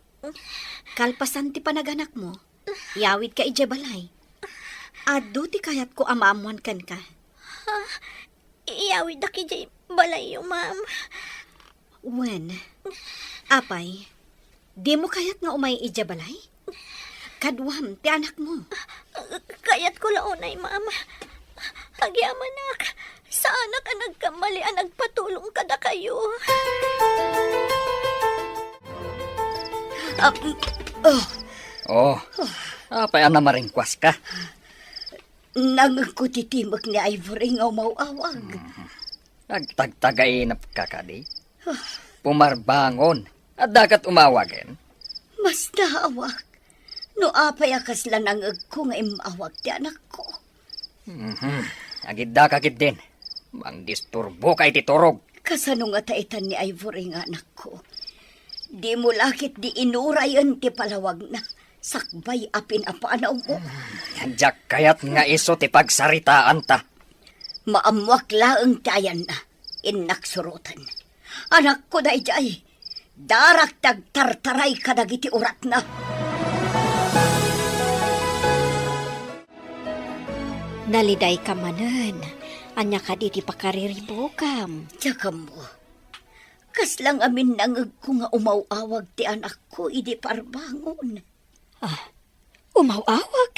Kalpasan ti panaganakmo, iyawidka idiay balay. Adu ti kayatko a maammoan kenka. Ha? Iyawiddak idiay balayyo, ma'am. Wen, apay, dimo kayat nga umay idiay balay? Kaduam ti anakmo. Kayatko la unay, ma'am. Agyamanak, saanak a nagkammali a nagpatulong kadakayo. Ah, mm, oh. Oh, apay a namaringkuaska? Nangngegko ti timek ni Ivory nga umaw-awag. Mhm. Agtagtagainepka kadi? Ah. Pumarbangon. Adda ket umawagen? Mas naawak no apay a kasla nangngegko nga immawag ti anakko. Mhm. Agiddaka ketdin. Mangdisturboka iti turog. Kasano ngata itan ni Ivory nga anakko? Dimo la ketdi inurayen ti palawagna. sakbay a pinapanawmo. Diak kayat nga isu ti pagsaritaanta. Maammoak laeng ti ayanna, innak suroten. Anakko daydiay, darak ti agtartaray kadagiti uratna. Nalidayka manen. Ania kadi ti pakariribukam? Diak ammo. Kasla ngamin nangegko nga umaw-awag ti anakko idi parbangon. Ah, umaw-awag?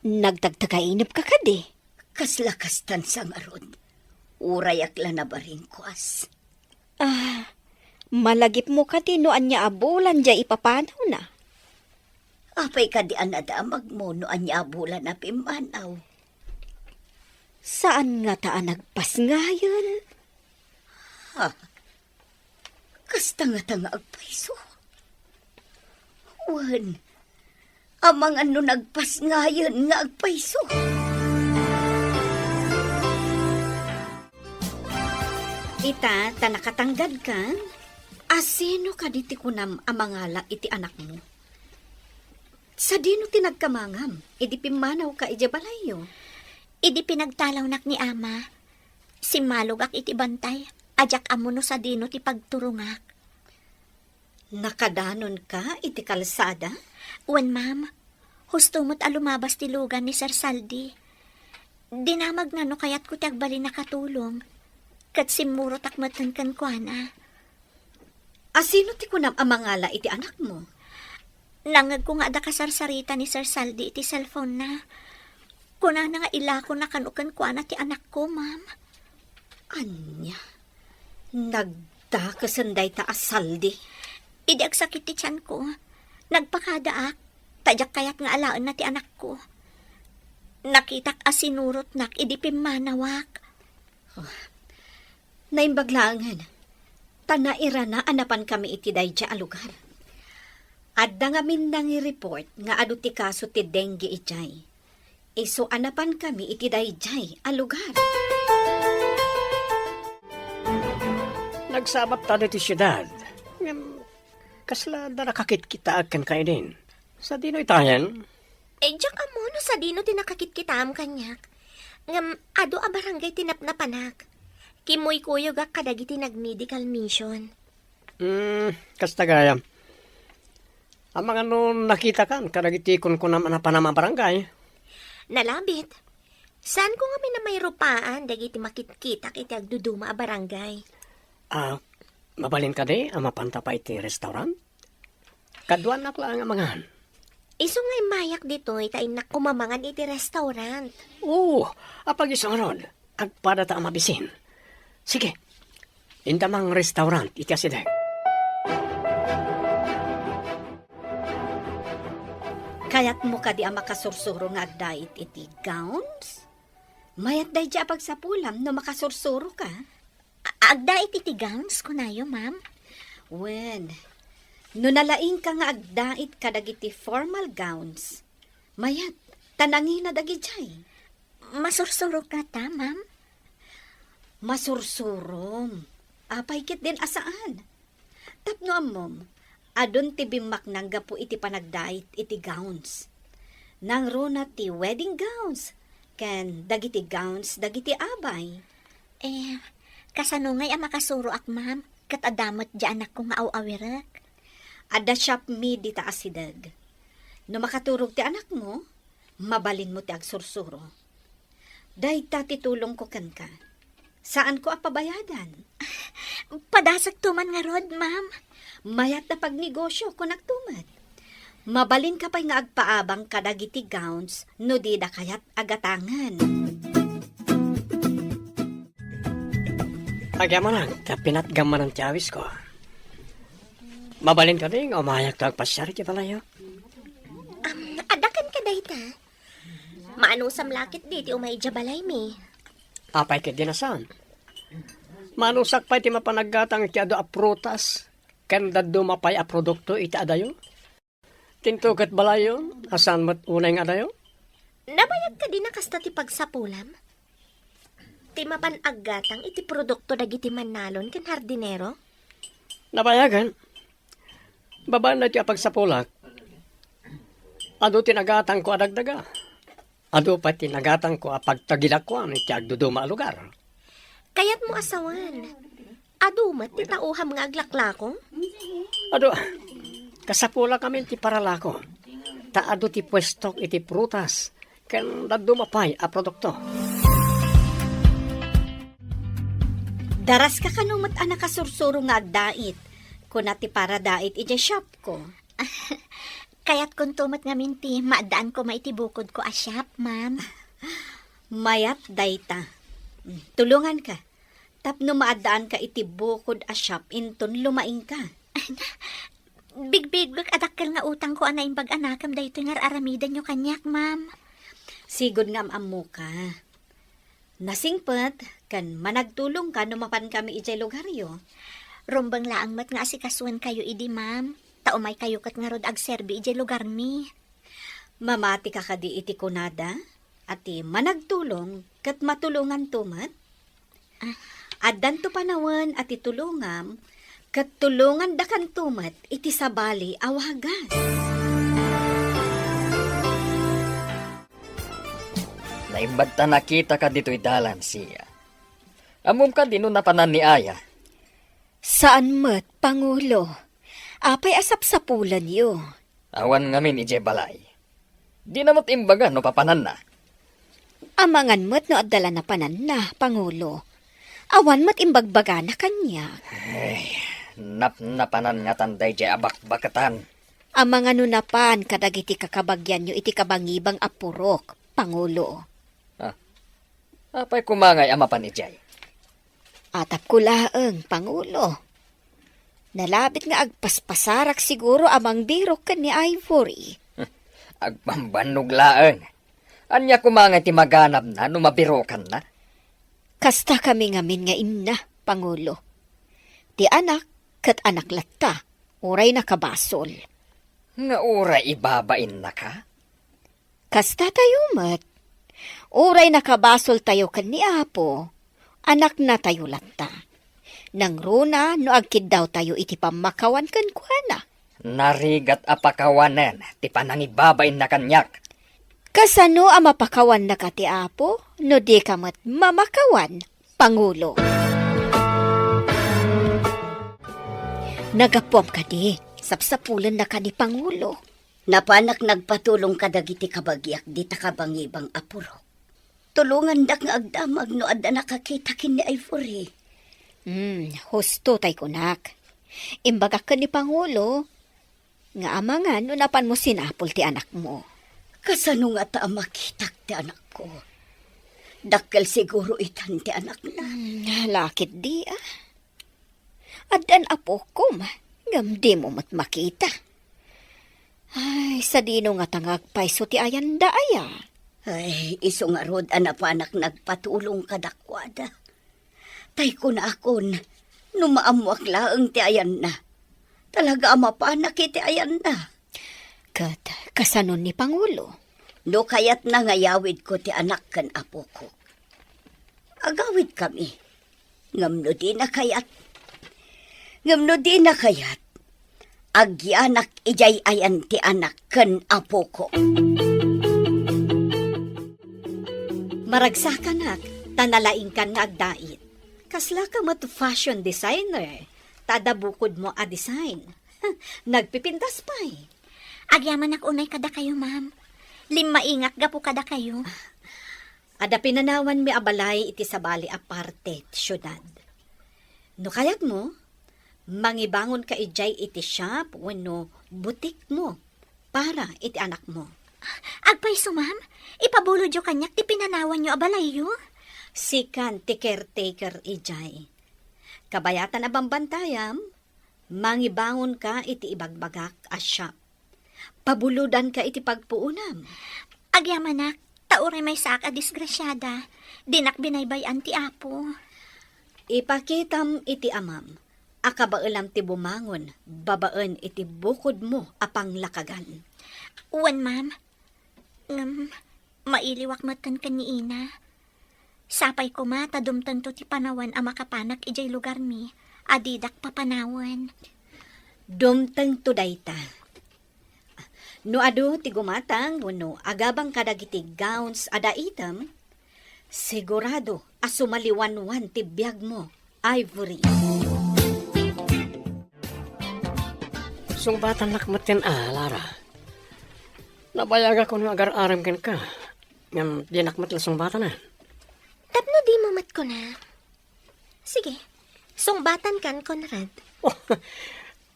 Nagtagtagainepka kadi? Kasla kastan sa ngarud. Urayak la nabaringkuas. Ah, malagipmo kadi no ania a bulan diay ipapanawna? Apay kadi a nadamagmo no ania a bulan a pimmanaw? Saan ngata a nagpasngayen? Ha? Kasta ngata nga agpayso? Wen, amangan no nagpasngayen nga agpayso. Ita, ta nakatanggad kan, asino kadi ti kunam a mangala iti anakmo? Sadino ti nagkamangam idi pimmanawka idiay balayyo? Idi pinagtalawnak ni Ama, simmalogak iti bantay a diak ammo no sadino ti pagturongak. Nakadanonka iti kalsada? Wen, ma'am. Husto met a lumabas ti lugan ni Sir Saldi. Dinamagna no kayatko ti agbalin a katulong, ket simmurotak metten kenkuana. Asino ti kunam a mangala iti anakmo? Nangegko nga adda kasarsarita ni Sir Saldi iti cellphone-na. Kunana nga ilakona kano kenkuana ti anakko, ma'am. Ania? Nagdakesen dayta a Saldi? Idi agsakit ti tianko, nagpakadaak, ta diak kayat nga alaenna ti anakko. Nakitak a sinurotnak idi pimmanawak. Oh, naimbag laengen. Ta nairana a napankami iti daydiay a lugar. Adda ngamin nangireport nga adu ti kaso ti dengue idiay. Isu a napankami iti daydiay a lugar. Nagsabat ta ditoy siudad. Ngem, kasla adda nakakitkitaak kenka idin. Sadino itayen? Eh, diak ammo no sadino ti nakakitkitaam kaniak. Ngem, adu a barangay ti napnapanak. Kimmuykuyogak kadagiti nag-medical mission. Hmm, kasta gayam. Amangan no nakitakan kadagiti kunkunam a napanam a barangay? Nalabit. Saanko ngamin a mairupaan dagiti makitkitak iti agduduma a barangay. Ah, mabalin kadi a mapanta pay iti restaurant? Kaduanak laeng a mangan. Isu nga immayak ditoy ta innak kumamangan iti restaurant. Oo, apag-isu ngarud. Agpadata a mabisin. Sige, inta mang restaurant iti asideg. Kayatmo kadi a makasursuro nga agdait iti gowns? Mayat daydiay a pagsapulam no makasursuroka. A-, agdait iti gowns, kunayo, ma'am? Wen, no nalaingka nga agdait kadagiti formal gowns, mayat, ta nangina dagidiay. Masursurok ngata, ma'am? Masursurom. Apay ketdin a saan? Tapno ammom, adun ti bimmaknang gapu iti panagdait iti gowns. Nangruna ti wedding gowns ken dagiti gowns dagiti abay. Eh, kasano ngay a makasuroak, ma'am? Ket adda met di anakko nga aw-awirek. Adda shop mi dita asideg. No makaturog ti anakmo, mabalinmo ti agsursuro. Dayta ti tulongko kenka. Saanko a pabayadan. Padasakto man ngarud, ma'am. Mayat a pagnegosio, kunakto met. Mabalinka pay nga agpaabang kadagiti gowns no dida kayat a gatangen. Agyamanak, ta pinatgam manen ti awisko. Mabalin kadi nga umayakto agpasiar iti balayyo? Am, adda kenka dayta? Maanusam la ketdi ti umay idiay balaymi. Apay ketdin a saan? Maanusak pay ti mapan aggatang iti adu a prutas ken dadduma pay a produkto iti adayo? Tinto ket balayyo, a saan met unay nga adayo? Nabayag kadi a kasta ti pagsapulam? Ti mapan aggatang iti produkto dagiti mannalon ken hardinero? Nabayagen. Babaen daytoy a pagsapulak, Adu ti nagatangko a dagdaga. Adu pay ti nagatangko a pagtagilakuan iti agduduma a lugar. Kayatmo a sawen. Adu met ti tauham nga aglaklako? Adu, kasapulak amin ti paralako. Ta adu ti puestok iti prutas ken dadduma pay a produkto. Daraska kano met a nakasursuro nga agdait, kuna ti paradait idiay shopko. Kayatkonto met ngamin ti maaddaan koma iti bukodko a shop, ma'am. Mayat dayta. Tulonganka. Tapno maaddaanka iti bukod a shop inton lumaingka. Bigbigbek a dakkel nga utangko a naimbag a nakem daytoy nga ar-aramidenyo kaniak, ma'am. Sigud nga am-ammoka. Nasingpet ken managtulongka no mapankami idiay lugaryo. Rumbeng laeng met nga asikasoenkayo idi, ma'am. Ta umaykayo ket ngarud agserbi idiay lugarmi. Mamatika kadi iti kunada a ti managtulong ket matulonganto met? Ah. Addanto panawen a ti tulongam ket tulongandakanto met iti sabali a wagas. Naimbag ta nakitaka ditoy dalan, Sia. Ammom kadi no napanan ni Aya? Saan met, Pangulo. Apay a sapsapulenyo? Awan ngamin idiay balay. Dina met imbaga no papananna. Amangan met no adda la napananna, Pangulo. Awan met imbagbagana kaniak. Ay, napnapanan ngatan daydiay a bakbaketan. Amangan no napan kadagiti kakabagianyo iti kabangibang a purok, Pangulo. Ah, apay koma ngay a mapan idiay? Atapko laeng, Pangulo. Nalabit nga agpaspasarak siguro a mangbirok ken ni Ivory. Agbambannog laeng. Ania koma nga ti maganabna no mabirokanna? Kasta kami ngamin nga inna, Pangulo. Ti anak ket anak latta, uray nakabasol. Nga uray ibabainnaka? Kasta tayo met. Uray nakabasoltayo ken ni Apo, anaknatayo latta. Nangruna no agkiddawtayo iti pammakawan kenkuana. Narigat a pakawanen ti panangibabainna kaniak. Kasano a mapakawannaka ti Apo no dika met mamakawan, Pangulo? Nagapuam kadi, sapsapulennaka ni Pangulo. Napanak nagpatulong kadagiti kabagiak dita kabangibang a purok. Tulongandak nga agdamag no adda nakakita ken ni Ivory. Hmm, husto tay kunak. Imbagak ken ni Pangulo nga amangan no napanmo sinapul ti anakmo. Kasano ngata a makitak ti anakko? Dakkel siguro itan ti anakna. Hmm, lakit di, ah. Addan apokom, ngem dimo met makita. Ay, sadino ngata nga agpayso ti ayanda aya? Ay, isu ngarud a napanak nagpatulong kadakuada. Tay kunakon, no maammoak laeng ti ayanna, talaga a mapanak iti ayanna. Ket kasano ni Pangulo? No kayatna nga yawidko ti anak ken apoko, agawidkami. Ngem no dina kayat, ngem no dina kayat, agyanak idiay ayan ti anak ken apoko. Maragsakanak, ta nalaingkan nga agdait. Kasla ka met fashion designer, ta adda bukodmo a design. Nagpipintas pay. Agyamanak unay kadakayo, ma'am. Limmaingak gapu kadakayo. Adda pinanawanmi a balay iti sabali a parte ti siudad. No kayatmo, mangibangonka idiay iti shop wenno butikmo para iti anakmo. Agpayso, ma'am? Ipabulodyo kaniak ti pinanawanyo a balayyo? Sikan ti caretaker idiay. Kabayatan a bambantayam, mangibangonka iti ibagbagak a shop. Pabulodanka iti pagpuonam. Agyamanak, ta uray maysaak a disgrasiada, dinak binaybay-an ti Apo. Ipakitam iti amam a kabaelam ti bumangon babaen iti bukodmo a panglakagan. Wen, ma'am. Ngem, mailiwak metten ken ni Ina. Sapay koma ta dumtengto ti panawen a makapanak idiay lugarmi a didak papanawen. Dumtengto dayta. No adu ti gumatang wenno agabang kadagiti gowns a daitem, sigurado a sumaliwanwan ti biagmo, Ivory. Sungbatannak metten a, Lara. Nabayagakon nga agar-arem kenka, ngem dinak met la sungbatanan. Tapno dimo met kuna. Sige, sungbatankan, Conrad. Oh,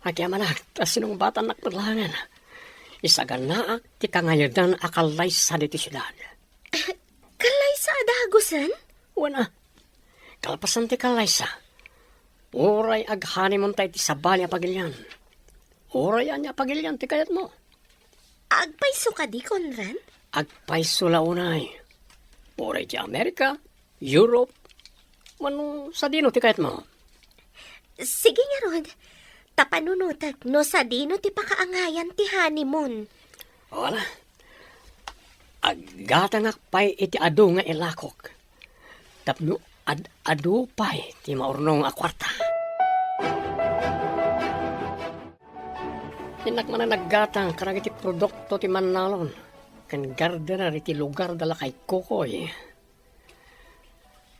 agyamanak, ta sinungbatannak met laengen. Isaganaak ti kangayedan a kallaysa ditoy siudad. Kallaysa a dagusen? Wen a, kalpasan ti kallaysa. Uray aghoneymoonta iti sabali a pagilian. Uray ania a pagilian ti kayatmo. Agpayso kadi, Conrad? Agpayso la unay. Uray ti Amerika, Europe, wenno sadino ti kayatmo. Sige ngarud, ta panunotek no sadino ti pakaangayan ti honeymoon. Wala. Aggatangak pay iti adu nga ilakok. Tapno ad-adu pay ti maurnong a kuarta. Innak manen naggatang kadagiti produkto ti mannalon ken gardener iti lugar da lakay Kokoy.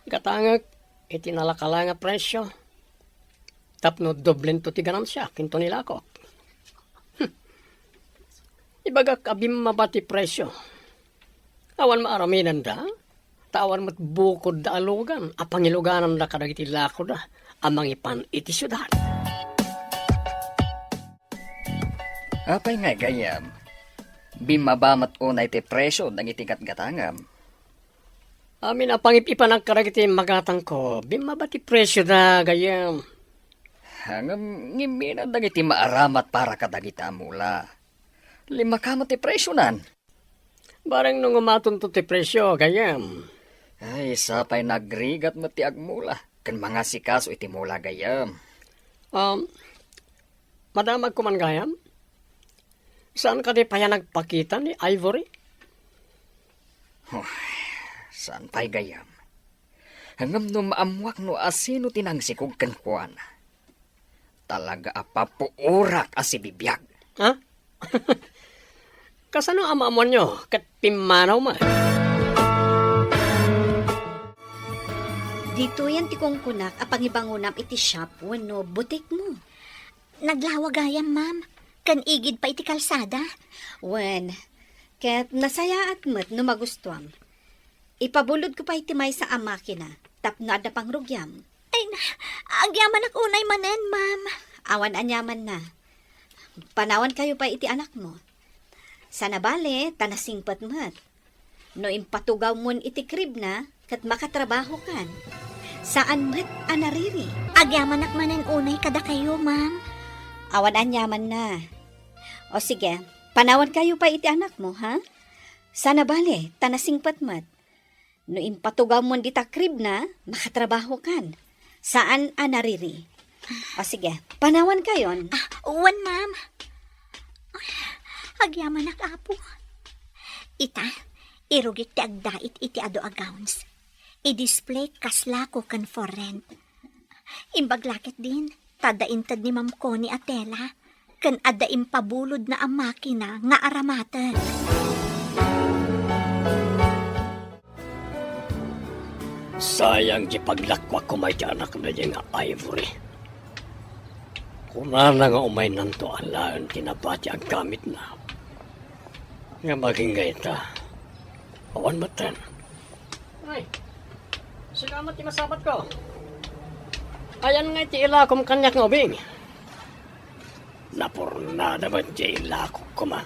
Gatangek iti nalakala nga presio tapno doblento ti ganansiak inton ilakok. Hmm. Ibagak a bimmaba ti presio. Awan maaramidenda, ta awan met bukodda a lugan a pangilugananda kadagiti lakoda a mangipan iti siudad. Apay nga gayyem? Bimmaba met unay ti presio dagiti gatgatangem. Amin a pangip-ipanak kadagiti magatangko, bimmaba ti presioda, gayyem. Ngem ngimminat dagiti maaramat para kadagita a mula. Limmakama ti presionan. Bareng no ngumatonto ti presio, gayyem. Ay, sapay nagrigat met ti agmula ken mangasikaso iti mula, gayyem. Um, madamagko man, gayyem? Saan kadi pay a nagpakita ni Ivory? Huh, saan pay, gayyem? Ngem no maammuak no asino ti nangsikog kenkuana, talaga a papuorak a sibibiag. Ha? Kasano a maammuanyo ket pimmanaw man? Ditoyen ti kunkunak a pangibangonam iti shop wenno butikmo. Naglawa gayam, ma'am, ken igid pay iti kalsada. Wen, ket nasayaat met no magustuam. Ipabulodko pay ti maysa a makina tapno adda pangrugiam. Ay, na, agyamanak unay manen, ma'am. Awan aniamanna. Panawankayo pay iti anakmo. Sana bale, ta nasingpet met. No impatugawmon iti kribna, ket makatrabahokan. Saan met a nariri. Agyamanak manen unay kadakayo, ma'am. Awan aniamanna. O sige, panawankayo pay iti anakmo, ha? Sana bale, ta nasingpet met. No impatugawmon dita kribna, makatrabahokan. Saan a nariri. O sige, panawankayon. Ah, wen, ma'am. Agyamanak, Apo. Ita, irugik ti agdait iti adu a gowns. I-display kas lako ken for rent. Imbag la ketdin, ta adda inted ni Ma'am Connie a tela, ken adda impabulodna a makina nga aramaten. Sayang ti paglakuak koma iti anakna diay nga Ivory. Kunana nga umaynanto alaen ti nabati a gamitna. Ngem agingga ita, awan metten. Ay, sika met ti masabatko. Ayan nga iti ilakom kaniak nga ubing. Napurnada met ti ilakok koma.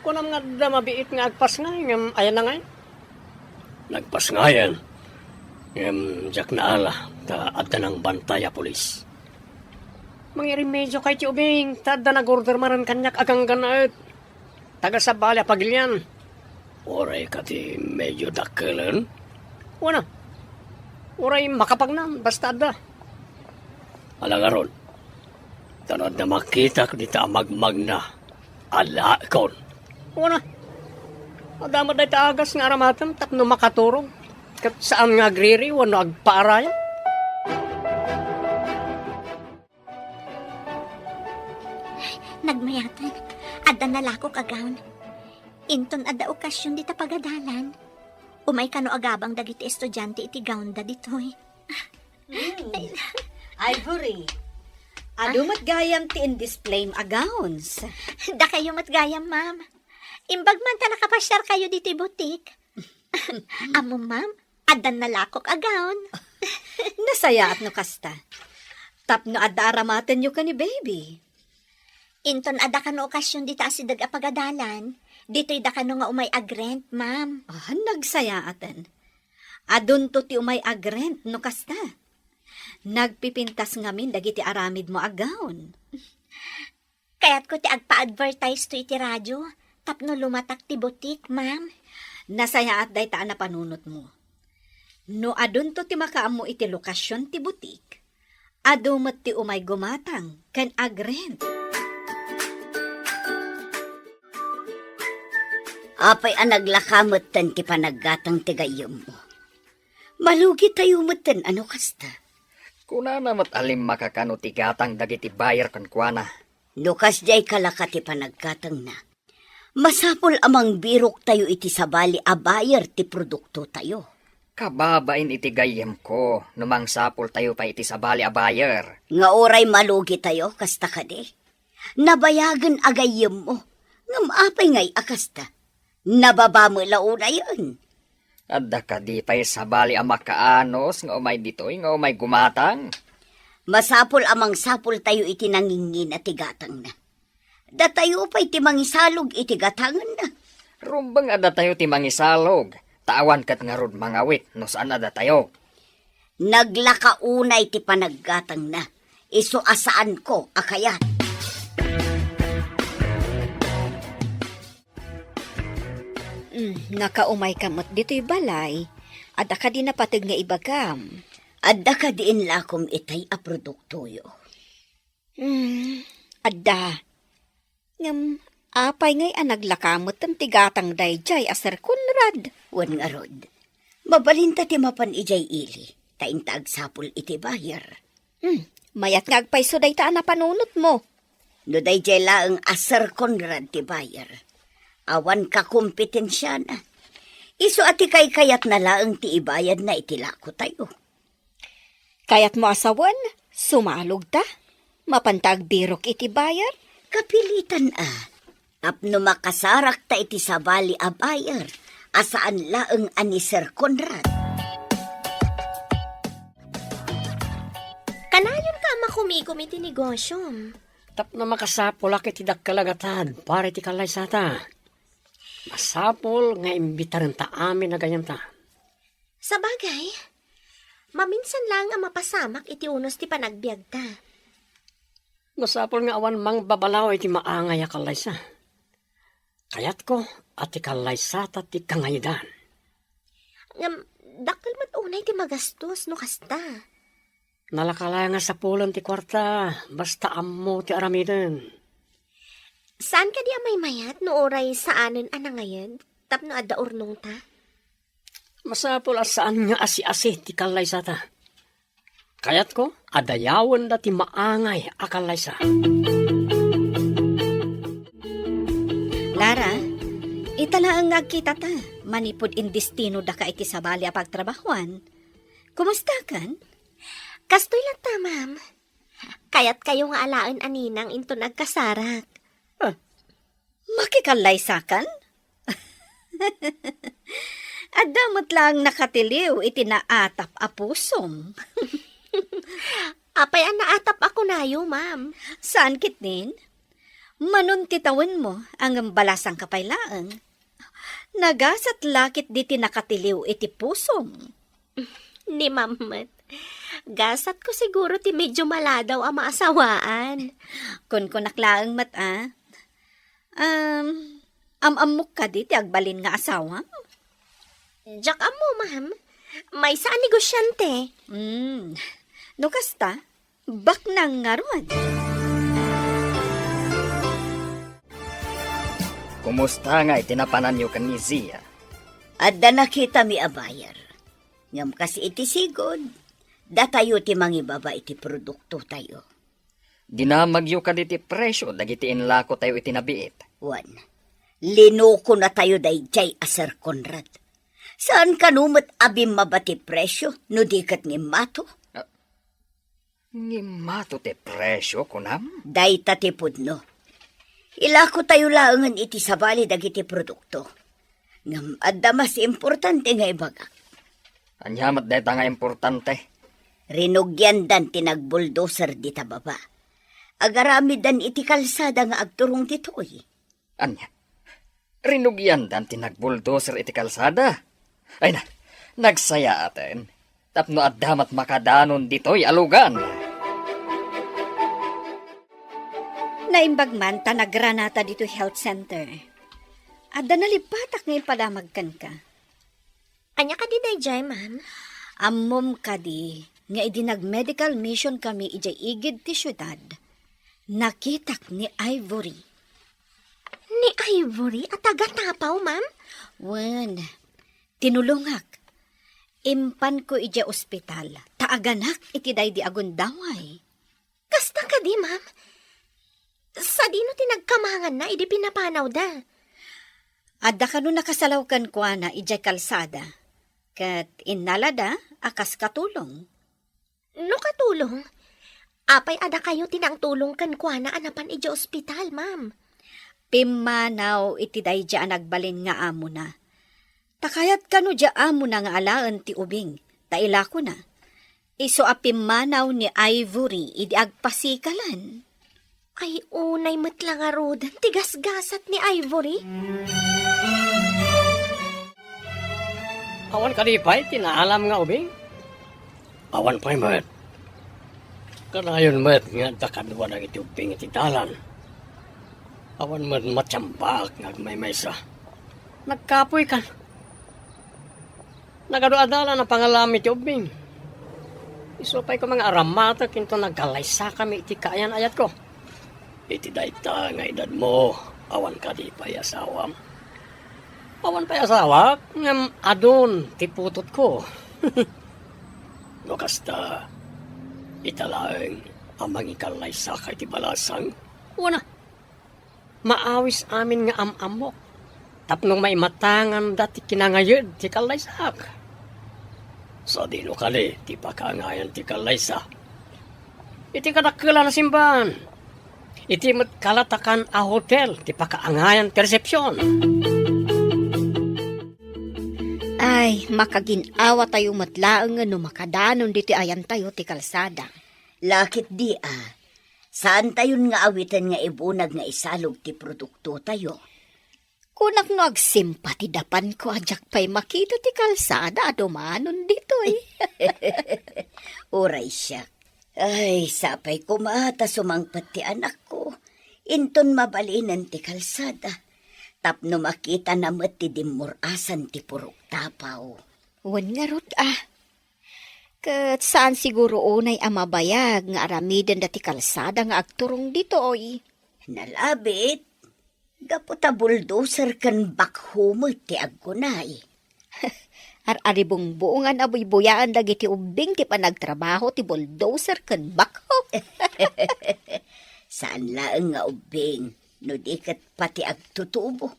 Kunam nga adda mabiit nga agpasngay, ngem ayan na ngay? Nagpasngayen, ngem diak naala ta adda nangbantay a pulis. Mangirimediokayo ti ubing, ta adda nag-order manen kaniak a ganggannaet. Taga sabali a pagilian. Uray kadi medio dakkelen? Wen a. Uray makapagnan, basta adda. Ala ngarud, ta no adda makitak dita a magmagna, alaekon. Wen a. Adda met dayta agas nga aramatem tapno makaturog, ket saan nga agriri wenno agpaarayan. Nagmayaten, adda nalakok a gown. Inton adda okasion dita pagadalan, umay kano agabang dagiti estudiante iti gownda ditoy. Hmm. Ivory, adu met gayam ti in-displayem a gowns. Dakayo met gayam, ma'am. Imbag man ta nakapasiarkayo ditoy butik. Ammom, ma'am, addan nalakok a gown. Nasayaat no kasta. Tapno adda aramatenyo ken ni baby. Inton adda kano okasion dita asideg a pagadalan, ditoy da kano nga umay agrent, ma'am. Ah, nagsayaaten. Adunto ti umay agrent no kasta. Nagpipintas ngamin dagiti aramidmo a gown. Kayatko ti agpa-advertise to iti radio tapno lumatak ti butik, ma'am. Nasayaat dayta a napanunotmo. No adunto ti makaammo iti lokasion ti butik, adu met ti umay gumatang ken agrent. Apay a naglaka metten ti panaggatang ti gayyemmo? Malugitayo metten a no kasta. Kunana met a limmaka kano ti gatang dagiti buyer kenkuana. No kasdiay kalaka ti panaggatangna, masapul a mangbiroktayo iti sabali a buyer ti produktotayo. Kababain iti gayyemko no mangsapultayo pay iti sabali a buyer. Nga uray malugitayo, kasta kadi? Nabayagen a gayyemmo, ngem apay ngay a kasta? Nababa met la unayen. Adda kadi pay sabali a makaanus nga umay ditoy nga umay gumatang? Masapul a mangsapultayo iti nangingina ti gatangna. Datayo pay ti mangisalog iti gatangenna. Rumbeng a datayo ti mangisalog, ta awan ket ngarud mangawit no saan a datayo. Naglaka unay ti panaggatangna, isu a saanko a kayat. Mm, nakaumayka met ditoy balay. Adda kadi napateg nga ibagam? Adda kadi inlakom itay a produktoyo? Hmm, adda. Ngem apay ngay a naglaka metten ti gatang daydiay a Sir Conrad? Wen ngarud, mabalinta ti mapan idiay ili, ta inta agsapul iti buyer. Hmm, mayat nga agpayso dayta a napanunotmo. No daydiay laeng a Sir Conrad ti buyer, awan kakompetensiana. Isu a ti kaykayatna laeng ti ibayadna iti lakotayo. Kayatmo a sawen, sumalogta? Mapanta agbirok iti buyer? Kapilitan a. Tapno makasarakta iti sabali a buyer, a saan laeng a ni Sir Conrad. Kanayonka a makumikom iti negosiom. Tapno makasapulak iti dakkel a gatad para iti kallaysata. Masapul nga imbitarenta amin a gayyemta. Sabagay, maminsan laeng a mapasamak iti unos ti panagbiagta. Masapul nga awan mangbabalaw iti maangay a kallaysa. Kayatko a ti kallaysata ti kangayedan. Ngem, dakkel met unay ti magastos no kasta. Nalaka laeng a sapulen ti kuarta, basta ammo ti aramiden. Saan kadi a maymayat no uray saanen a nangayed tapno adda urnongta? Masapul a saan nga asi-asi ti kallaysata. Kayatko a dayawenda ti maangay a kallaysa. Lara, ita laeng nga agkitata manipud indestinodaka iti sabali a pagtrabahoan. Kumustakan? Kastoy latta, ma'am. Kayatkayo nga alaen a ninang inton agkasarak. Ah, makikallaysakan? Adda met laeng nakatiliw iti naatap a pusom. Apay a naatap a kunayo, ma'am? Saan ketdin? Manon ti tawenmo, ngem balasangka pay laeng. Nagasat la ketdi ti nakatiliw iti pusom. Ni ma'am met. Gasatko siguro ti medyo maladaw a maasawaan. Kunkunak laeng met, a. Um, am-ammok kadi ti agbalin nga asawam? Diak ammo, ma'am. Maysa a negosyante. Hmm. No kasta, baknang ngarud. Kumusta nga iti napananyo ken ni Zia? Adda nakitami a buyer. Ngem kas iti sigud, datayo ti mangibaba iti produktotayo. Dinamagyo kadi ti presio dagiti inlakotayo iti nabiit. Wen, linukonatayo daydiay a Sir Conrad. Saan kano met a bimmaba ti presio no di ket ngimmato? Ah, ngimmato ti presio, kunam? Dayta ti pudno. Ilakotayo laengen iti sabali dagiti produkto. Ngem adda mas importante nga ibagak. Ania met dayta nga importante? Rinugiandan ti nagbulldozer dita baba. Agaramidan iti kalsada nga agturong ditoy. Ania? Rinugiandan ti nagbulldozer iti kalsada? Ay na, nagsayaaten. Tapno adda met makadanon ditoy a lugan. Naimbag man ta nagranata ditoy health center. Adda nalippatak nga impadamag kenka. Ania kadi daydiay, ma'am? Ammom kadi nga idi nag-medical mission kami idiay igid ti siudad, nakitak ni Ivory. Ni Ivory a taga Tapaw, ma'am? Wen, tinulongak. Impanko idiay ospital, ta aganak iti daydi a gundaway. Kasta kadi, ma'am? Sadino ti nagkamanganna idi pinapanawda? Adda kano nakasalaw kenkuana idiay kalsada, ket innalada a kas katulong. No katulong, apay a dakayo ti nangtulong kenkuana a napan idiay ospital, ma'am? Pimmanaw iti daydi a nagbalin nga amona. Ta kayat kano diay amona nga alaen ti ubing, ta ilakona. Isu a pimmanaw ni Ivory idi agpasikalan. Ay, unay met la ngaruden ti gasgasat ni Ivory? Awan kadi pay ti naalam nga ubing? Awan pay met. Kanayon met nga adda kadua dagiti ubing iti dalan. Awan met matiambaak nga agmaymaysa. Nagkapuy kan. Nagadu-ada la napangalam iti ubing. Isu pay koma nga aramatek inton nagkallaysakami iti kaayan-ayatko. Iti dayta nga edadmo, awan kadi pay asawam? Awan pay asawak, ngem adun ti putotko. No kasta, ita laeng a mangikallaysaka iti balasang? Wen a, maawis amin nga am-ammok, tapno maimatanganda ti kinangayed ti kallaysaak. Sadino kadi ti pakaangayan ti kallaysa? Iti kadakkelan a simbahan. Iti met kalatakan a hotel ti pakaangayan ti resepsion. Ay, makagin-awatayo met laeng no makadanon ditoy ayantayo ti kalsada. Lakit di a, saantayon nga awiten nga ibunag nga isalog ti produktotayo. Kunak no agsimpa ti dapanko a diak pay makita ti kalsada a dumanon ditoy. Uray siak. Ay, sapay koma ta sumangpet ti anakko. Inton mabalinen ti kalsada. Tapno makitana met ti dimmur-asan ti purok Tapaw. Wen ngarud a. Ket saan siguro unay a mabayag nga aramidenda ti kalsada nga agturong ditoy. Nalabit, gapu ta bulldozer ken backhoe met ti agkunay. Ar-aribungbungan a buybuyaan dagiti ubbing ti panagtrabaho ti bulldozer ken backhoe. Saan laeng nga ubbing, no di ket pati agtutubo.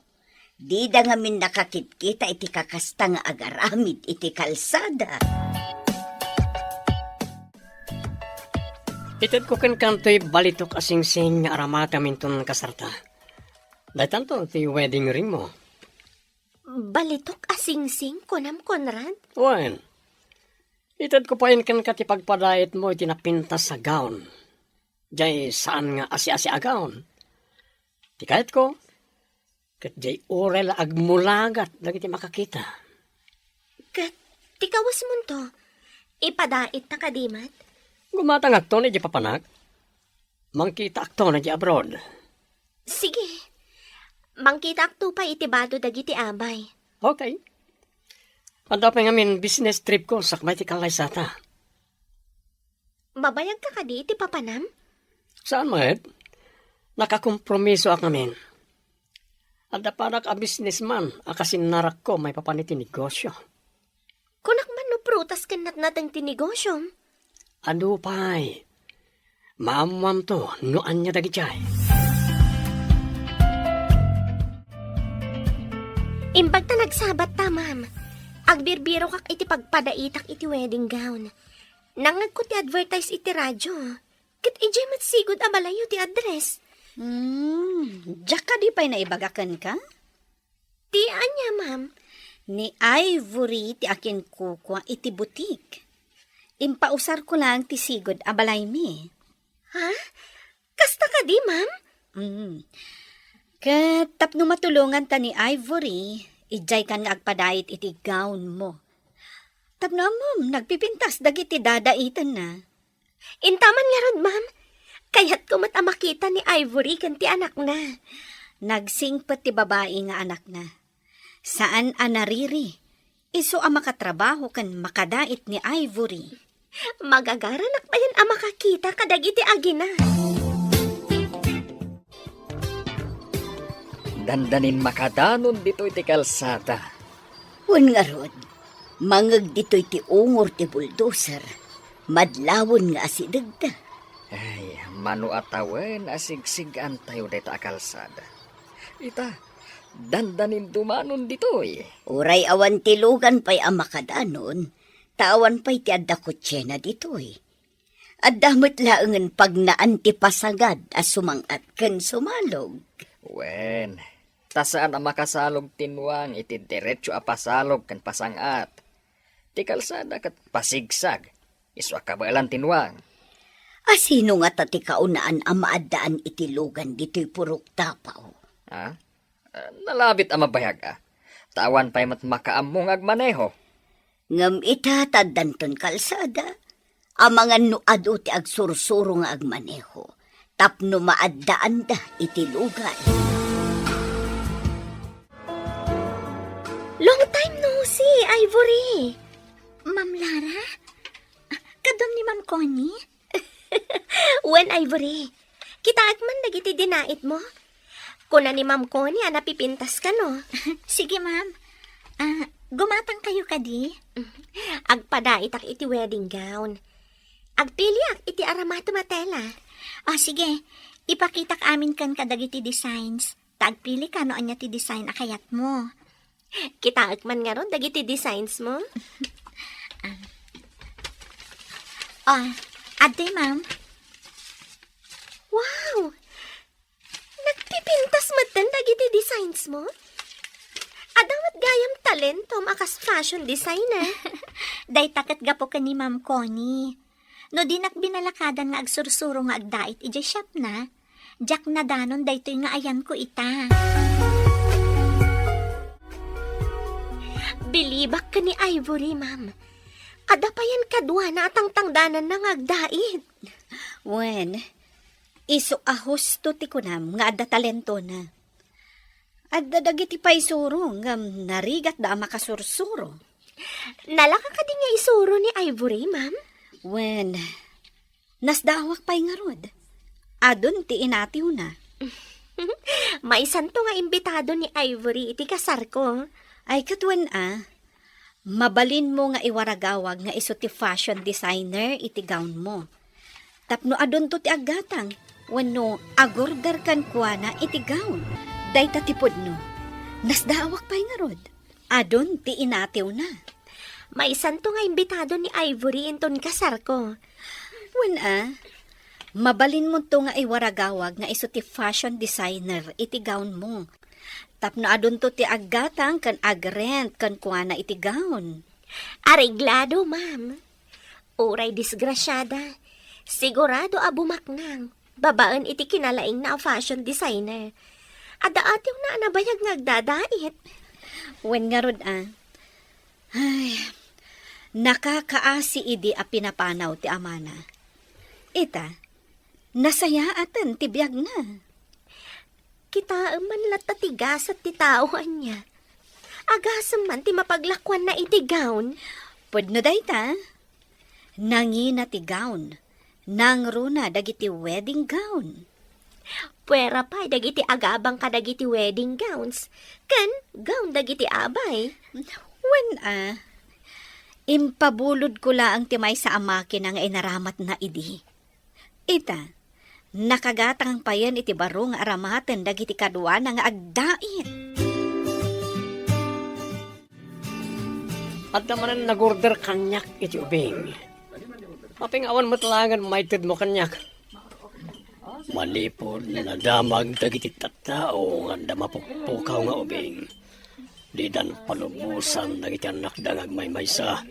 Dida ngamin nakakitkita iti kakasta nga agaramid iti kalsada. Itedko kenka toy balitok a singsing nga aramatam inton kasarta. Daytanto ti wedding ringmo. Balitok a singsing, kunam, Conrad? Wen, itedko payen kenka ti pagpadaitmo iti napintas a gown. Jay saan nga asi-asi a gown. Ti kayatko, ket jay uray la agmulagat dagiti makakita. Ket ti kawesmonto, ipadaitta kadi met? Gumatangakton idiay papanak. Mangkitaakton idiay abroad. Sige. Mangkitaakto pay iti bado dagiti amay. Okay. Adda pay ngamin business tripko sakbay ti kallaysata. Mabayagka kadi iti papanam? Saan met? Nakakompromisoak ngamin. Adda parak a businessman a kasinnarakko maipapan iti negosio. Kunak man no prutas ken natnateng ti negosiom? Adu pay. Maammoanto no ania dagidiay. Imbag ta nagsabat ta, ma'am. Agbirbirokak iti pagpadaitak iti wedding gown. Nangngegko ti advertise iti radio. Ket idiay met sigud a balayyo ti address. Hmm, diak kadi pay naibaga kenka? Ti ania, ma'am? Ni Ivory ti akinkukua iti butik. Impausarko laeng ti sigud a balaymi. Ha? Kasta kadi, ma'am? Mm. Ket tapno matulonganta ni Ivory, idiaykan nga agpadait iti gownmo. Tapno ammom, nagpipintas dagiti dadaitenna. Intaman ngarud, ma'am. Kayatko met a makita ni Ivory ken ti anakna. Nagsingpet ti babai nga anakna. Saan a nariri, isu a makatrabaho ken makadait ni Ivory. Magagaranak payen a makakita kadagiti agina. Dandanin makadanon ditoy ti kalsada. Wen ngarud, mangeg ditoy ti ungor ti bulldozer, madlawen nga asidegda. Ay, mano a tawen a sigsig-antayo dayta a kalsada. Ita, dandanin dumanon ditoy. Uray awan ti lugan pay a makadanon, ta awan pay ti adda kotsena ditoy. Adda met laengen pagnaan ti pasangad a sumang-at ken sumalog. Wen, ta saan a makasalog ti nuang iti diretso a pasalog ken pasang-at. Ti kalsada ket pasigsag, isu a kabaelan ti nuang. A sino ngata ti kaunaan a maaddaan iti lugan ditoy purok tapaw? Ha? Ah, nalabit a mabayag a. Ta awan pay met makaammo nga agmaneho. Ngem ita ta addanton kalsada, amangan no adu ti agsursuro nga agmaneho, tapno maaddaanda iti lugan. Long time no see, Ivory. Ma'am Lara? Ah, kaduam ni Ma'am Connie? Wen, Ivory. Kitaek man dagiti dinaitmo. Kuna ni Ma'am Connie a napipintaska, no? Sige, ma'am. Ah, gumatangkayo kadi? Agpadaitak iti wedding gown. Agpiliak iti aramatem a tela. Ah, sige. Ipakitak amin kenka dagiti designs. Ta agpilika no ania ti design a kayatmo. Kitaek man ngarud dagiti designs mo? Ah. Ah, adtoy, ma'am. Wow! Nagpipintas metten dagiti designs mo? Adda met gayam talentom a kas fashion designer. Dayta ket gapu ken ni Ma'am Connie. No dinak binalakadan nga agsursuro nga agdait idiay shopna, diak nadanon daytoy nga ayanko ita. Bilibak ken ni Ivory, ma'am. Adda payen kaduana a tangtangdananna nga agdait. Wen, isu a husto ti kunam nga adda talentona. Adda dagiti paisuro ngem narigatda a makasursuro. Nalaka kadi nga isuro ni Ivory, ma'am? Wen, nasdaawak pay ngarud. Adun ti inatiwna. Maisanto nga imbitado ni Ivory iti kasarko. Ay, ket wen a, mabalinmo nga iwaragawag nga isu ti fashion designer iti gownmo. Tapno adunto ti aggatang wenno agorder kenkuana iti gown. Dayta ti pudno. Nasdaawak pay ngarud. Adun ti inatiwna. Maisanto nga imbitado ni Ivory inton kasarko. Wen a, mabalinmonto nga iwaragawag nga isu ti fashion designer iti gownmo. Tapno adunto ti aggatang ken agrent kenkuana iti gown. Areglado, ma'am. Uray disgrasiada, sigurado a bumaknang babaen iti kinalaingna a fashion designer. Adda atiwna a nabayag nga agdadait. Wen ngarud a. Ay, nakakaasi idi a pinapanaw ti amana. Ita, nasayaaten ti biagna. Kitaem man latta ti gasat ti tao ania. Agasem man ti mapaglakuanna iti gown. Pudno dayta. Nangina ti gown. Nangruna dagiti wedding gown. Puera pay dagiti agabang kadagiti wedding gowns ken gown dagiti abay. Wen a, impabulodko laeng ti maysa a makina nga inaramatna idi. Ita, nakagatang payen iti baro nga aramaten dagiti kaduana nga agdait. Adda manen nag-order kaniak iti ubing. Apay nga awan met laengen maitedmo kaniak? Manipud nadamag dagiti tattao nga adda mapukpukaw nga ubing, didan palubosan dagiti annakda nga agmaymaysa.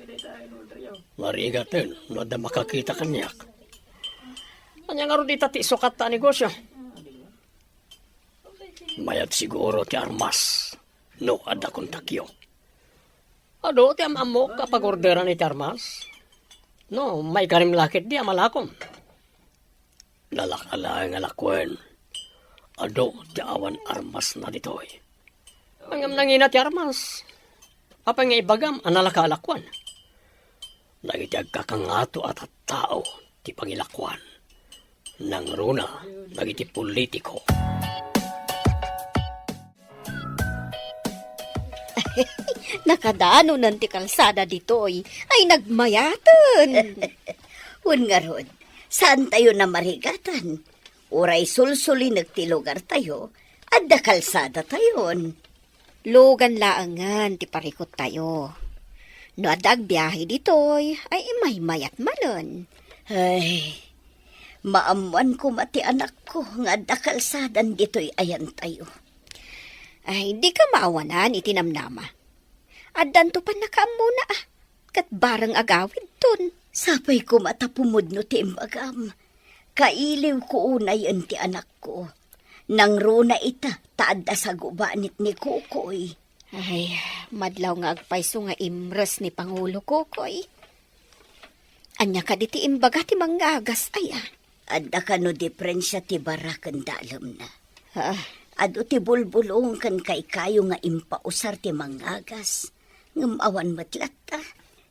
Narigaten no adda makakita kaniak. Ania ngarud ita ti isukatta a negosio? Mayat siguro ti armas no adda kontakyo. Adu ti am-ammok a pag-orderan iti armas. No, maikarim la ketdi a malakom. Nalaka laeng a lakuen. Adu ti awan armasna ditoy. Ngem nangina ti armas. Apay nga ibagam a nalaka a lakuen? Dagiti agkakangato a tattao ti pangilakuan. Nangruna dagiti politiko. Nakadanonen ti kalsada ditoy. Ay, nagmayaten. Wen ngarud, saantayo a marigatan. Uray sulsulinek ti lugartayo, adda kalsadatayon. Lugan laengen ti parikuttayo. No adda agbiahe ditoy, ay imaymayat manen. Ay, maammoan koma ti anakko nga adda kalsadan ditoy ayantayo. Ay, dika maawanan iti namnama. Addanto pannakaammona, a, ket bareng agawidton. Sapay koma ta pumudno ti imbagam. Kailiwko unayen ti anakko. Nangruna ita ta adda sagubanit ni Kukoy. Ay, madlaw nga agpayso nga imres ni Pangulo Kukoy. Ania kadi ti imbaga ti mangngagas, aya? Adda kano diferensia ti bara ken dalemna? Ah. Adu ti bulbulong ken kaykayo nga impausar ti mangngagas, ngem awan met latta.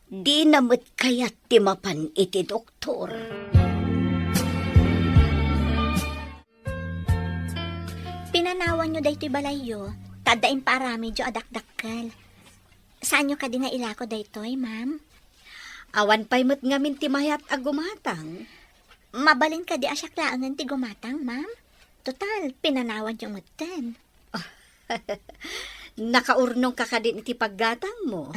Dina met kayat ti mapan iti doktor. Pinanawanyo daytoy balayyo, ta adda impaaramidyo a dakdakkel. Saanyo kadi nga ilako daytoy, ma'am? Awan pay met ngamin ti mayat a gumatang. Mabalin kadi a siak laengen ti gumatang, ma'am? Total, pinanawanyo metten. Nakaurnongka kadin iti paggatangmo?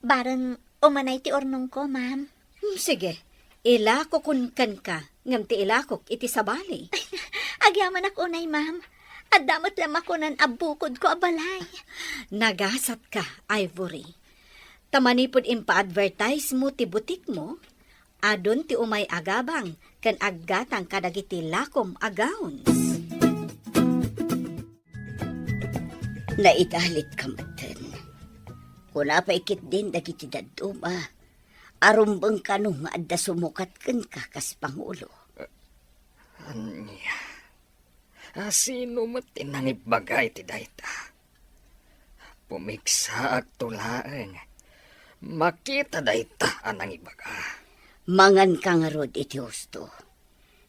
Bareng umanay ti urnongko, ma'am. Hmm, sige, ilakokon kenka, ngem ti ilakok iti sabali. Agyamanak unay, ma'am. Adda met la makunan a bukodko a balay. Nagasatka, Ivory. Ta manipud impaadvertise mo ti butikmo, adun ti umay agabang ken aggatang kadagiti lakom a gowns. Naidalitka metten. Kuna pay ketdin dagiti dadduma a rumbeng kano nga adda sumukat kenka kas pangulo. Ania? A, sino met ti nangibaga iti dayta? Pumigsaakto laeng. Makita dayta a nangibaga. Manganka ngarud iti husto.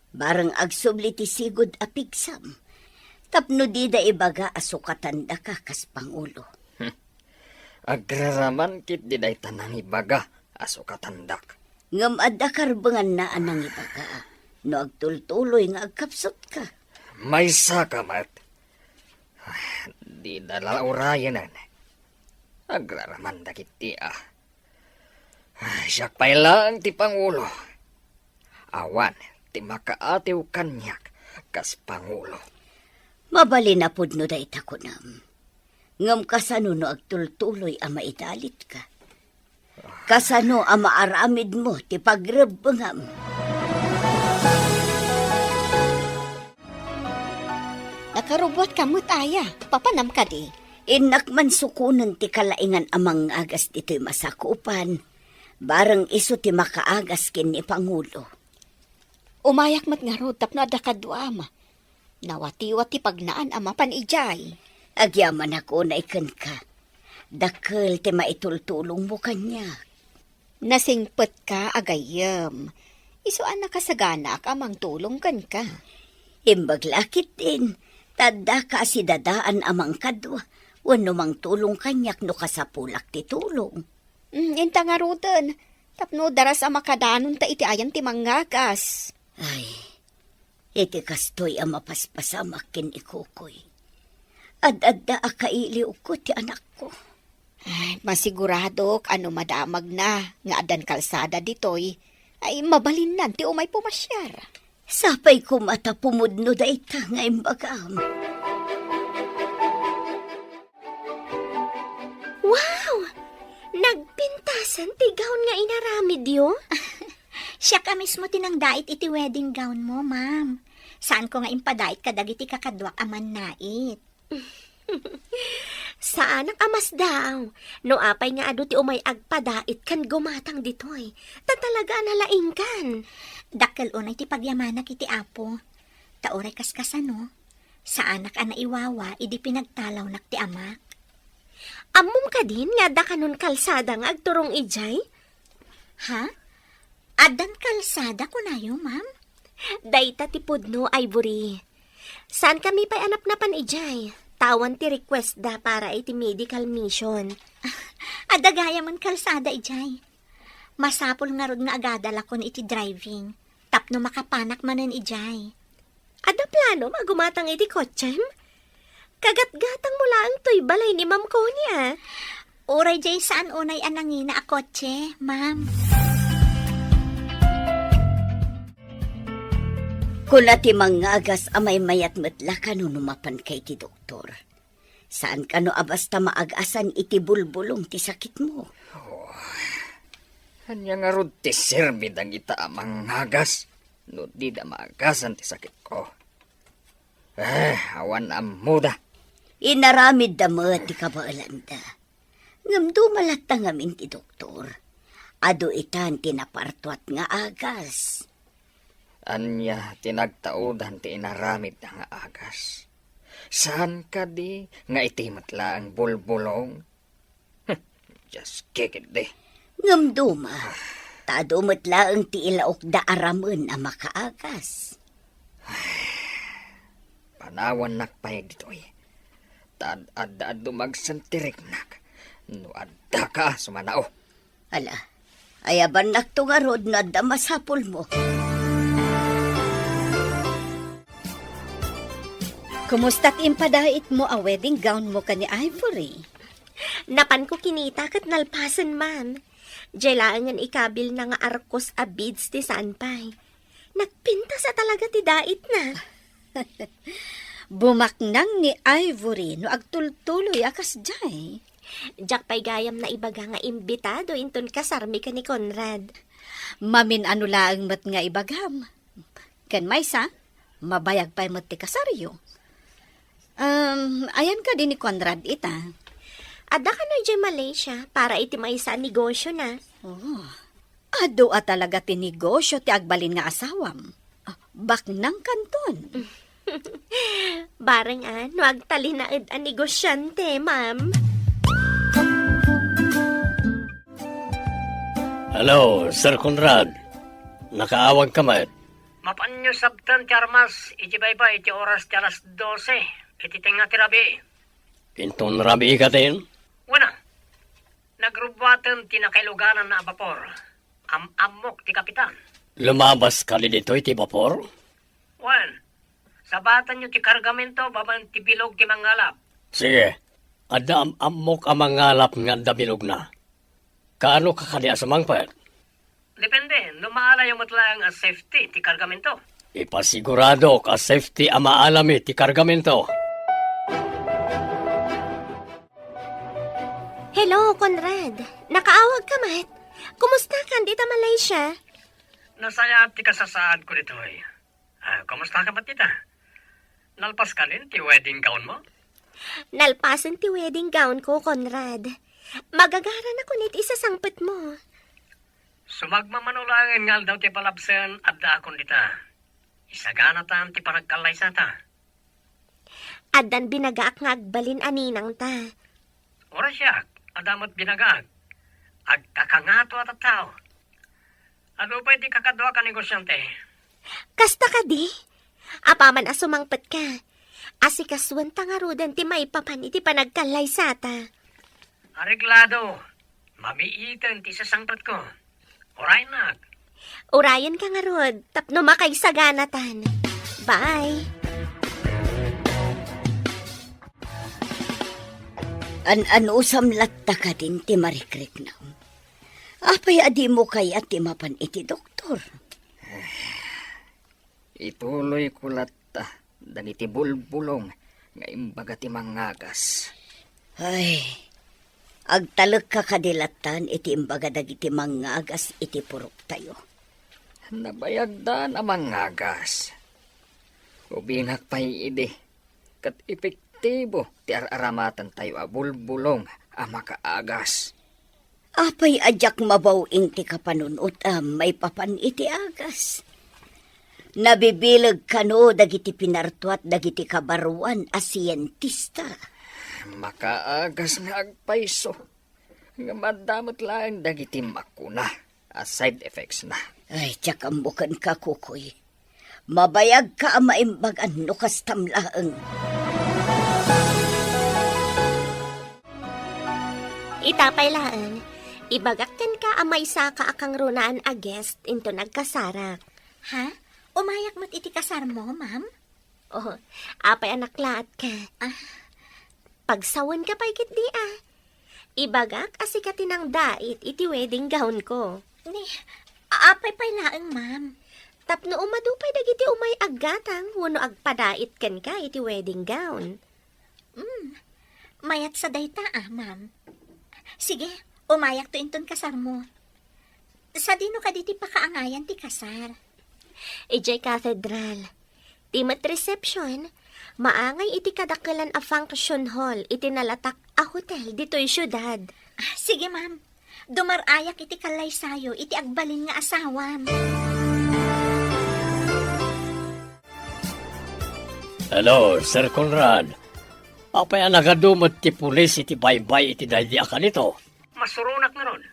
Bareng agsubli ti sigud a pigsam. Tapno dida ibaga a sukatandaka kas pangulo. Agraraman ketdi dayta nangibaga a sukatandak. Ngem adda karbenganna a nangibaga no agtultuloy nga agkapsutka. Maysaka met. Ay, dida la urayenen. Agraraman dagiti a. Ay, siak pay laeng ti pangulo. Awan ti makaatiw kaniak kas pangulo. Mabalin a pudno dayta kunam. Ngem kasano no agtultuloy a maidalitka? Kasano a maaramidmo ti pagrebbengam? Nakarubuatka met aya, papanam kadi? Innak man sukonen ti kalaingan a mangngagas ditoy masakupan. Bareng isu ti makaagas ken ni Pangulo. Umayak met ngarud tapno adda kaduam. Nawatiwat ti pagnaan a mapan idiay. Agyamanak unay kenka. Dakkel ti maitultulongmo kaniak. Nasingpetka a gayyem. Isu a nakasaganaak a mangtulong kenka. Imbag la ketdin, ta addaka a sidadaan a mangkadua wenno mangtulong kaniak no kasapulak ti tulong. Mm, inta ngaruden, tapno daras a makadanonta iti ayan ti mangngagas. Ay, Iti kastoy a mapaspasamak ken ni Kokoy, ad-adda a kailiwko ti anakko. Ay, masiguradok a no madamagna nga addan kalsada ditoy, ay mabalinnan ti umay pumasiar. Sapay koma ta pumudno dayta nga imbagam. Wow! Nagpintasan ti gown nga inaramidyo? Siak a mismo ti nangdait iti wedding gown mo, ma'am. Saanko nga impadait kadagiti kakaduak a mannait. Saanak a masdaaw no apay nga adu ti umay agpadait ken gumatang ditoy. Ta talaga a nalaingkan. Dakkel unay ti pagyamanak iti Apo. Ta uray kaskasano, saanak a naiwawa idi pinagtalawnak ti amak. Ammom kadin nga adda kanon kalsada nga agturong idiay? Ha? Addan kalsada kunayo, ma'am? Dayta ti pudno, Ivory. Saankami pay a napnapan idiay. Ta awan ti request da para iti medical mission. Adda gayamen kalsada idiay. Masapul ngarud nga agadalakon iti driving tapno makapanak manen idiay. Adda planom a gumatang iti kotsem? Kagatgatangmo laeng toy balay ni Ma'am Connie, a. Uray diay saan unay a nangina a kotse, ma'am. Kuna ti mangagas a maymayat met la kano no mapanka iti doktor. Saan kano a basta maagasan iti bulbulong ti sakitmo. Oh, ania ngarud ti serbi dagita a mangagas no dida maagasan ti sakitko? Eh, awan ammoda. Inaramidda met ti kabaelanda. Ngem duma latta ngamin ti doktor. Adu itan ti napartuat nga agas. Ania ti nagtaudan ti inaramidda nga agas? Saan kadi nga iti met laeng bulbulong? Dios, kikiddi. Ngem duma, ta adu met laeng ti ilaokda a ramen a makaagas. Panawannak pay ditoy. Ta ad-, adda adu magsentiriknak no addaka a sumanao. Ala, ayabannakto ngarud no adda masapulmo. Kumusta ti impadaitmo a wedding gown mo ken ni Ivory? Napanko kinita ket nalpasen man. Diay laengen ikabilna nga arkos a beads ti saan pay. Nagpintas a talaga ti daitna. Bumaknang ni Ivory no agtultuloy a kasdiay. Diak pay gayam naibaga nga imbitado inton kasarmi ken ni Conrad. Mamin-ano laeng met nga ibagam. Ken maysa, mabayag pay met ti kasaryo. Um, ayan kadi ni Conrad ita? Adda kano idiay Malaysia para iti maysa a negosiona. Oh, adu a talaga ti negosio ti agbalin nga asawam. Ah, baknang kanton. Bareng a, no agtalinaed a negosiante, ma'am. Hello, Sir Conrad. Nakaawag ka met? Mapanyo sabten ti armas iti baybay iti oras ti alas dose iti tengnga ti rabii. Inton rabii katin? Wen a, nagrubbuaten ti nakailugananna a bapor. Am-ammok ti kapitan. Lumabas kadi ditoy ti bapor? Wen, sabatanyo ti kargamento babaen ti bilog ti mangalap. Sige, adda am-ammok a mangalap nga adda bilogna. Kaano ka kadi a sumangpet? Depende, no maalayo met laeng a safety ti kargamento. Ipasiguradok a safety a maalami ti kargamento. Hello, Conrad. Nakaawag ka met? Kumusta kan dita Malaysia? Nasayaat ti kasasaadko ditoy. Ah, kumusta ka met dita? Nalpas kanin ti wedding gown mo? Nalpasen ti wedding gown ko, Conrad. Magagaranakon iti isasangpetmo. Sumagmamano laengen nga aldaw ti palabsen, addaakon dita. Isaganatan ti panagkallaysata. Addan binagaak nga agbalin a ninangta. Uray siak, adda met binagaak. Agkakangato a tattao. Adu pay ti kakaduak a negosiante. Kasta kadi? Apaman a sumangpet ka, asikasuenta ngaruden ti maipapan iti panagkallaysata. Areglado. Mabiiten ti sasangpetko. Uraynak. Urayenka ngarud tapno makaisaganatan. Bye. An-anusam latta kadin ti marikriknam. Apay a dimo kayat ti mapan iti doktor? Ituloyko latta dagiti bulbulong nga imbaga ti mangagas. Ay, agtalekka kadi lattan iti imbaga dagiti mangagas iti puroktayo. Nabayagdan a mangagas. Ubingak pay idi ket epektibo ti ar-aramatantayo a bulbulong a makaagas. Apay a diak mabaw-ing ti kapanun-otam maipapan iti agas? Nabibileg kano dagiti pinartuat dagiti kabaruan a sientista. Makaagas nga agpayso, ngem adda met laeng dagiti makuna a side effects na. Ay, diak ammo kenka, Kukoy. Mabayagka a maimbagan no kastam laeng. Ita pay laeng, ibagak kenka a maysaka a kangrunaan a guest inton agkasarak. Ha? Umayak met iti kasarmo, ma'am? Oh, apay a naklaatka? Ah. Pagsawenka pay ketdi a. Ibagak a sika ti nangdait iti wedding gownko. Ni, apay pay laeng, ma'am? Tapno umadu pay dagiti umay aggatang wenno agpadait kenka iti wedding gown. Mm, mayat sa dayta a, ma'am. Sige, umayakto inton kasarmo. Sadino kadi ti pakaangayan ti kasar? Idiay cathedral. Ti met reception, maangay iti kadakelan a function hall iti nalatak a hotel ditoy siudad. Ah, sige, ma'am. Dumar-ayak iti kallaysayo iti agbalin nga asawam. Hello, Sir Conrad. Apay a nagadu met ti pulis iti baybay iti daydi a kanito? Masuronak ngarud.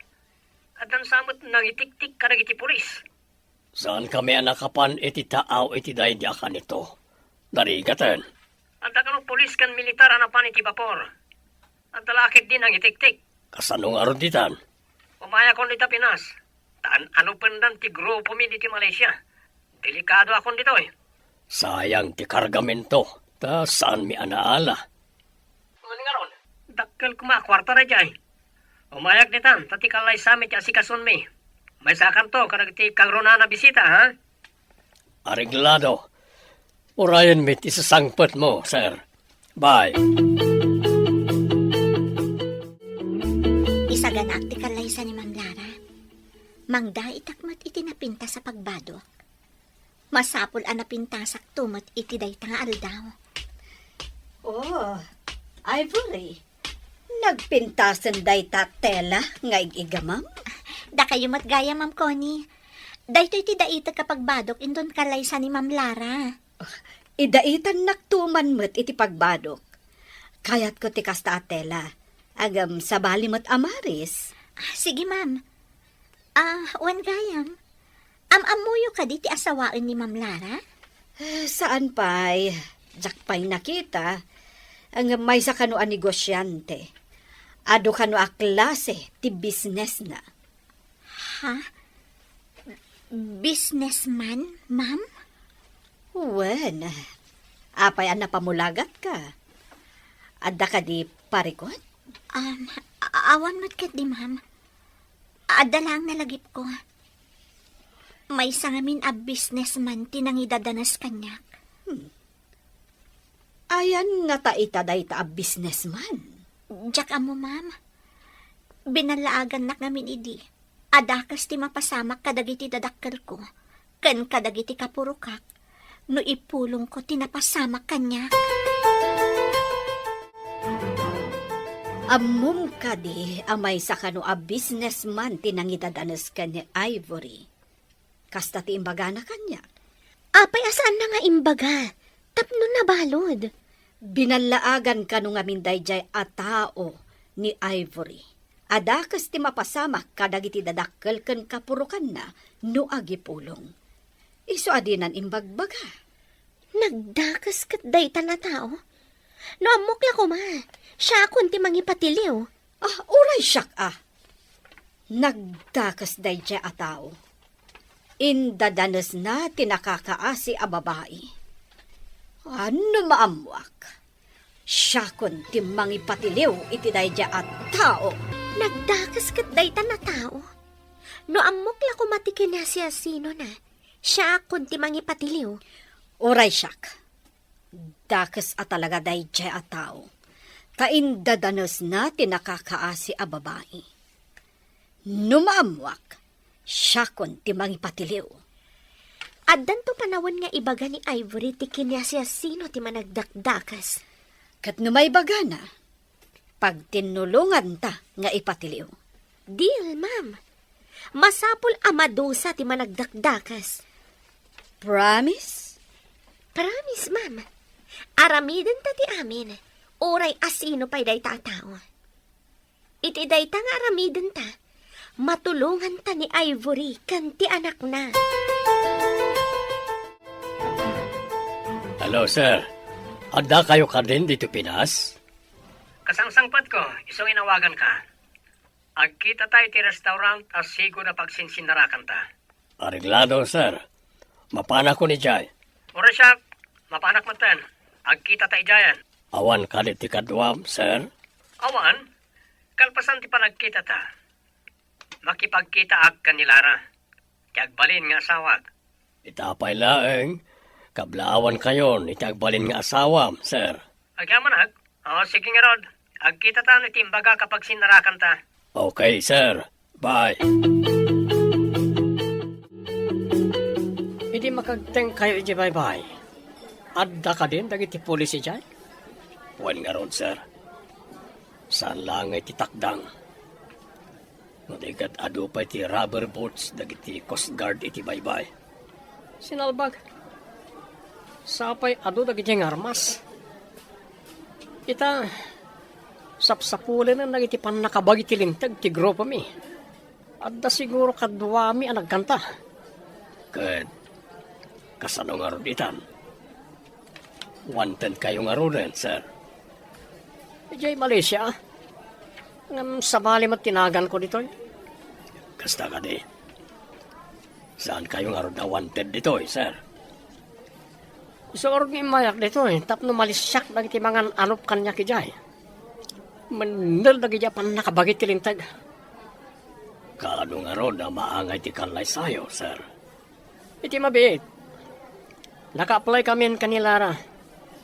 Addan sa met nangitiktik kadagiti pulis. Saankami a nakapan iti taaw iti daydi a kanito. Narigaten. Adda kano pulis ken militar a napan iti bapor. Adda la ketdi nangitiktik. Kasano ngarud ditan? Umayakon dita Pinas. Ta an-anopendan ti grupomi diti Malaysia. Delikadoakon ditoy. Sayang ti kargamento, ta saanmi a naala. Wen ngarud, dakkel koma a kuarta daydiay. Umayak ditan, ta ti kallaysami ti asikasonmi. Maysakanto kadagiti kangrunaan a bisita, ha? Areglado. Urayenmi ti sasangpetmo, sir. Bye. Isaganaak ti kallaysa ni Ma'am Lara. Mangdaitak met iti napintas a pagbadok. Masapul a napintasakto met iti dayta nga aldaw. Oh, Ivory, nagpintasen dayta tela nga ig-igamam? Dakayo met gayam, Ma'am Connie. Daytoy ti daitek a pagbadok inton kallaysa ni Ma'am Lara. Idaitannakto man met iti pagbadok. Kayatko ti kasta a tela. Ngem sabali met a maris. Ah, sige, ma'am. Ah, wen gayam. Am-ammoyo kadi ti asawaen ni Ma'am Lara? Eh, saan pay. Diak pay nakita. Ngem maysa kano a negosiante. Adu kano a klase ti businessna. Ha? Businessman, ma'am? Wen, apay a napamulagatka? Adda kadi parikut? Um, a-, awan met ketdi, ma'am. Adda laeng nalagipko. Maysa ngamin a businessman ti nangidadanes kaniak. Hmm. Ayan ngata ita dayta a businessman? Diak ammo, ma'am. Binallaagannak ngamin idi a dakes ti mapasamak kadagiti dadakkelko ken kadagiti kapurokak no ipulongko ti napasamak kaniak. Ammom kadi a maysa kano a businessman ti nangidadanes ken ni Ivory? Kasta ti imbagana kaniak. Apay a saanna nga imbaga tapno nabalud? Binallaagan kano ngamin daydiay a tao ni Ivory a dakes ti mapasamak kadagiti dadakkel ken kapurokanna no agipulong. Isu a dinan imbagbaga. Nagdakes ket daytan a tao? No ammok la koma, siakon ti mangipatiliw. Ah, uray siak a. Nagdakes daydiay a tao. Indadanesna ti nakakaasi a babai. Ano maammuak? Siakon ti mangipatiliw iti daydiay a tao. Nagdakes ket daytan a tao. No ammok la koma ti kinasiasinona, siakon ti mangipatiliw. Uray siak, dakes a talaga daydiay a tao, ta indadanesna ti nakakaasi a babai. No maammuak, siakon ti mangipatiliw. Addanto panawen nga ibaga ni Ivory ti kiniasiasino ti managdakdakes. Ket no maibagana, pagtinnulonganta nga ipatiliw. Deal, ma'am. Masapul a madusa ti managdakdakes. Promise? Promise, ma'am. Aramidenta ti amin, uray asino pay dayta a tao. Iti dayta nga aramidenta, matulonganta ni Ivory ken ti anakna. Hello, sir. Adda kayo kadin dito Pinas? Kasangsangpetko, isu nga inawaganka. Agkitata iti restaurant a sigud a pagsinsinnarakanta. Areglado, sir. Mapanakon idiay. Uray siak, mapanak metten. Agkitata idiayen. Awan kadi ti kaduam, sir? Awan. Kalpasan ti panagkitata, makipagkitaak ken ni Lara, ti agbalin nga asawak. Ita pay laeng, kablaawankayon iti agbalin nga asawam, sir. Agyamanak? O, sige ngarud. Agkitata no iti imbagak a pagsinnarakanta. Okay, sir. Bye. Idi makagtengkayo idiay baybay, adda kadin dagiti pulis idiay? Wen ngarud, sir. Saan laeng nga iti takdang. No di ket adu pay ti rubber boats dagiti Coast Guard iti baybay. Sinalbag. Sapay adu dagiti nga armas. Ita, sapsapulenen dagiti pannakabagi ti linteg ti grupomi. Adda siguro kaduami a nagkanta. Ket kasano ngarud itan? Wanted kayo ngaruden, sir. Idiay Malaysia, ngem sabali met ti naganko ditoy. Kasta kadi. Saan kayo ngarud a wanted ditoy, sir? Isu ngarud nga immayak ditoy tapno malisiak dagiti mangan-anop kaniak idiay. Mendel dagiti a pannakabagi ti linteg. Kaano ngarud a maangay ti kallaysayo, sir? Iti mabiit, naka-apply kamin ken ni Lara.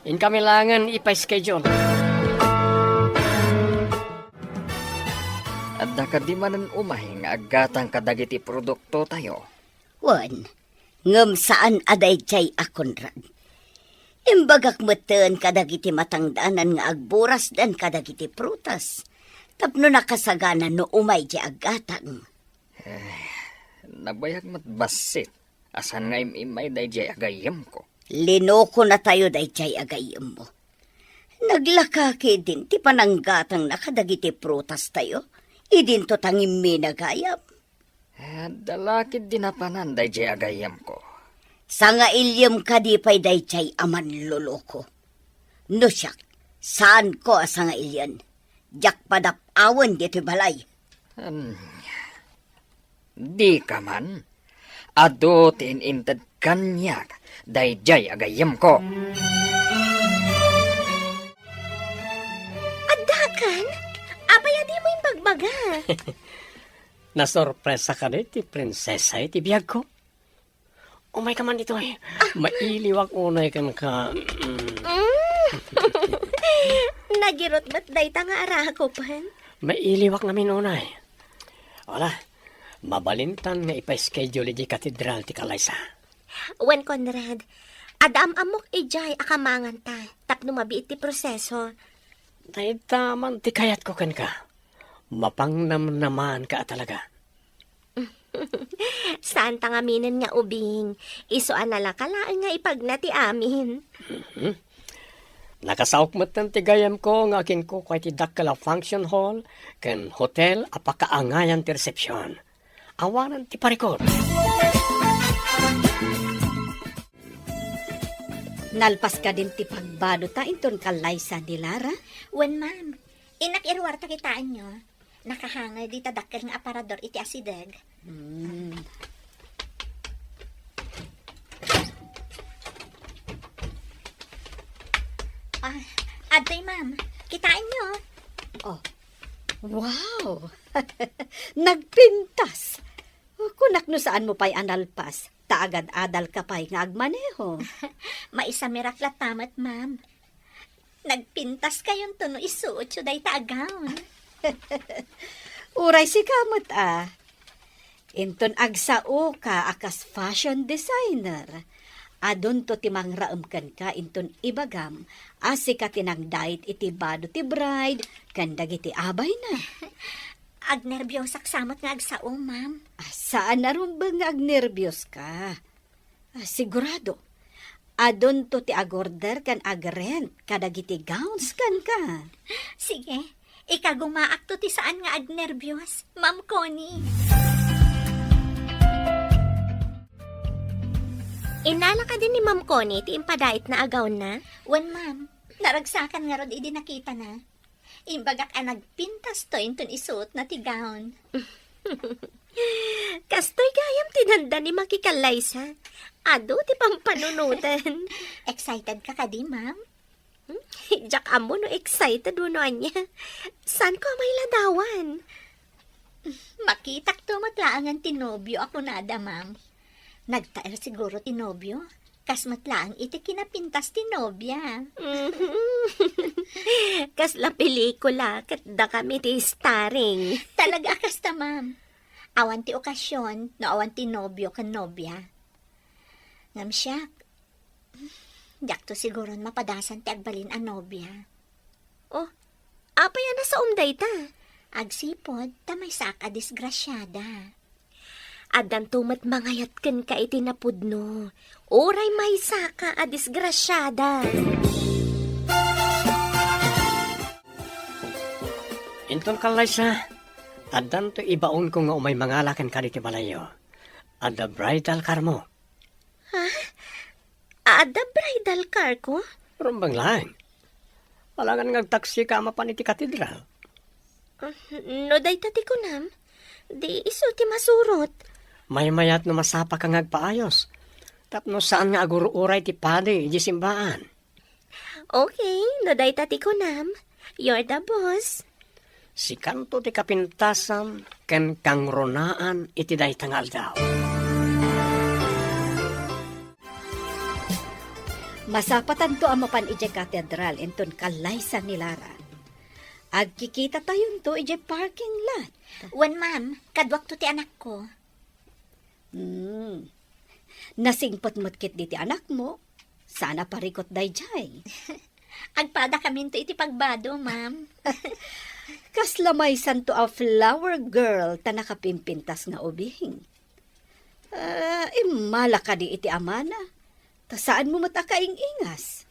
Inkami laengen ipa-schedule. Adda kadi manen umay nga aggatang kadagiti produktotayo? Wen, ngem saan a daydiay a Conrad. Imbagak metten kadagiti matangdanan nga agburasdan kadagiti prutas tapno nakasagana no umay diay aggatang. Eh, nabayag met bassit a saan nga im-immay daydiay a gayyemko. Linokonatayo daydiay a gayyemmo. Naglaka ketdin ti pananggatangna kadagiti prutastayo idinto ta ngimmina gayam. Eh, adda la ketdi napanan daydiay a gayyemko. Sangailiem kadi pay daydiay a manloloko. No siak, saanko a sangailien. Diak padap-awen ditoy balay. Hmm. Dika man. Adu ti in-inted kaniak daydiay a gayyemko. Addakan? Apay a dimo imbagbaga? Nasorpresa kadi ti prinsesa iti biagko? Umayka man ditoy. Ah. Mailiwak unay kenka. Mm. Nagirot met dayta nga arakupen. Mailiwak ngamin unay. Wala, mabalintan nga ipa-schedule idiay katedral ti kallaysa. Wen, Conrad, adda am-ammok idiay a kamanganta tapno mabiit ti proseso. Dayta man ti kayatko kenka. Mapangnamnamaanka a talaga. Saanta ngaminen nga ubing, isu a nalaka laeng nga ipagna ti amin. Mhm. Nakasaok metten ti gayyemko nga akinkukua iti dakkel a function hall ken hotel a pakaangayan ti resepsion. Awanen ti parikut. Nalpas kadin ti pagbalota inton kallaysa ni Lara? Wen, ma'am. Innak iruarta kitaenyo. Nakahangay dita dakkel nga aparador iti asideg. Hmm. Ah, adtoy, ma'am. Kitaenyo. Oh. Wow! Nagpintas! Kunak no saanmo pay a nalpas, ta agad-adalka pay nga agmaneho. Maisamirak latta met, ma'am. Nagpintaskayonto no isuotyo dayta a gown. Uray sika met a. Inton agsaoka a kas fashion designer, adunto ti mangraem kenka inton ibagam a sika ti nangdait iti bado ti bride ken dagiti abayna. Agnerbiosak sa met nga agsao, ma'am. Ah, saan a rumbeng nga agnerbioska. Ah, sigurado, adunto ti agorder ken agrent kadagiti gowns kenka. Sige, ikagumaakto ti saan nga agnerbios, Ma'am Connie. Innala kadi ni Ma'am Connie ti impadaitna a gownna? Wen, ma'am. Naragsakan ngarud idi nakitana. Imbagak a nagpintasto inton isuotna ti gown. Kastoy gayam ti dandani, makikallaysa. Adu ti pampanunoten. Excited ka kadi, ma'am? Hmm? Diak ammo no excited wenno ania. Saanko a mailadawan? Makitakto met laengen ti nobio a kunada, ma'am. Nagtaer siguro ti nobio. Kas met laeng iti kinapintas ti nobia. Mhm. Kasla pelikula, ket dakami ti starring. Talaga a kasta, ma'am. Awan ti okasion no awan ti nobio ken nobia. Ngem siak, diakto siguron mapadasan ti agbalin a nobia. Oh, apay a nasaom dayta? Agsipud ta maysaak a disgrasiada. Addanto met mangayat kenka iti napudno. Uray maysaka a disgrasiada. Inton kallaysa, addanto ibaonko nga umay mangala kenka diti balayyo. Adda bridal carmo. Ha? Adda bridal carko? Rumbeng laeng. Alangan nga agtaksika a mapan iti katedral. Ah, no dayta ti kunam, di isu ti masurot. Maymayat no masapaka nga agpaayos. Tapno saan nga agur-uray ti padi iti simbaan. Okay, no dayta ti kunam, you're the boss. Sikanto ti kapintasan ken kangrunaan iti dayta nga aldaw. Masapatanto a mapan idiay katedral inton kallaysa ni Lara. Agkikitatayonto idiay parking lot. Wen, ma'am, kaduakto ti anakko. Hmm. Nasingpet met ketdi ti anakmo. Saan a parikut daydiay. Agpadakaminto iti pagbado, ma'am. Kasla maysanto a flower girl ta nakapimpintas nga ubing. Ah, immala kadi iti amana, ta saanmo met a kaing-ingas.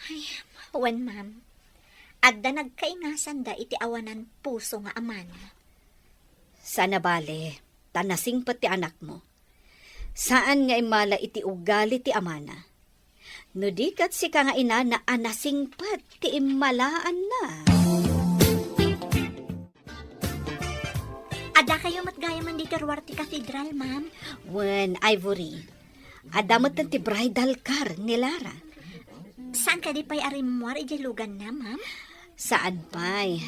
Ay, wen, ma'am. Adda nagkaingasanda iti awanan puso nga amana. Saan a bale, ta nasingpet ti anakmo. Saan nga immala iti ugali ti amana. No di ket sika nga inana a nasingpet ti immalaanna. Addakayo met gayamen ditoy ruar ti katedral, ma'am? Wen, Ivory. Adda met ti bridal car ni Lara. Saan kadi pay a rimmuar idiay luganna, ma'am? Saan pay.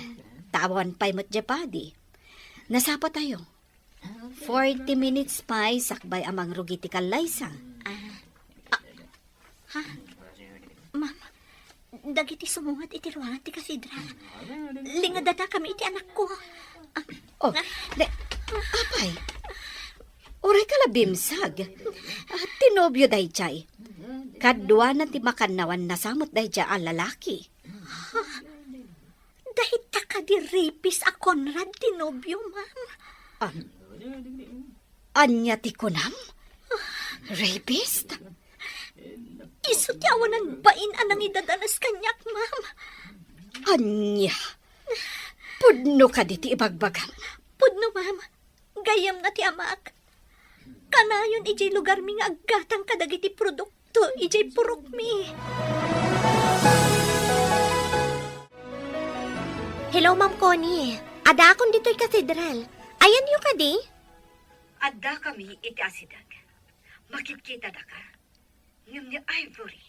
Ta awan pay met diay padi. Nasapatayo. Forty minutes pay sakbay a mangrugi ti kallaysa. Ah. Ah. Ha? Ma'am, dagiti sumungad iti ruangan ti katedral. Lingedanakami iti anakko. Ah. Oh, ne, apay. Uray ka la bimsag. Ah, ti nobio daydiay. Kaduana ti makannawan nasamot daydiay a lalaki. Ha? Dayta kadi rapist a Conrad ti nobio, ma'am? An-, ania ti kunam? Rapist? Isu ti awanan bain a nangidadanas kaniak, ma'am. Ania? Pudno kadi ti ibagbagam? Pudno, ma'am. Gayyemna ti amak. Kanayon idiay lugarmi nga aggatang kadagiti produkto idiay purokmi. Hello, Ma'am Connie. Addaakon ditoy katedral. Ayanyo kadi? Addakami iti asideg. Makitkitadaka? Ngem ni Ivory,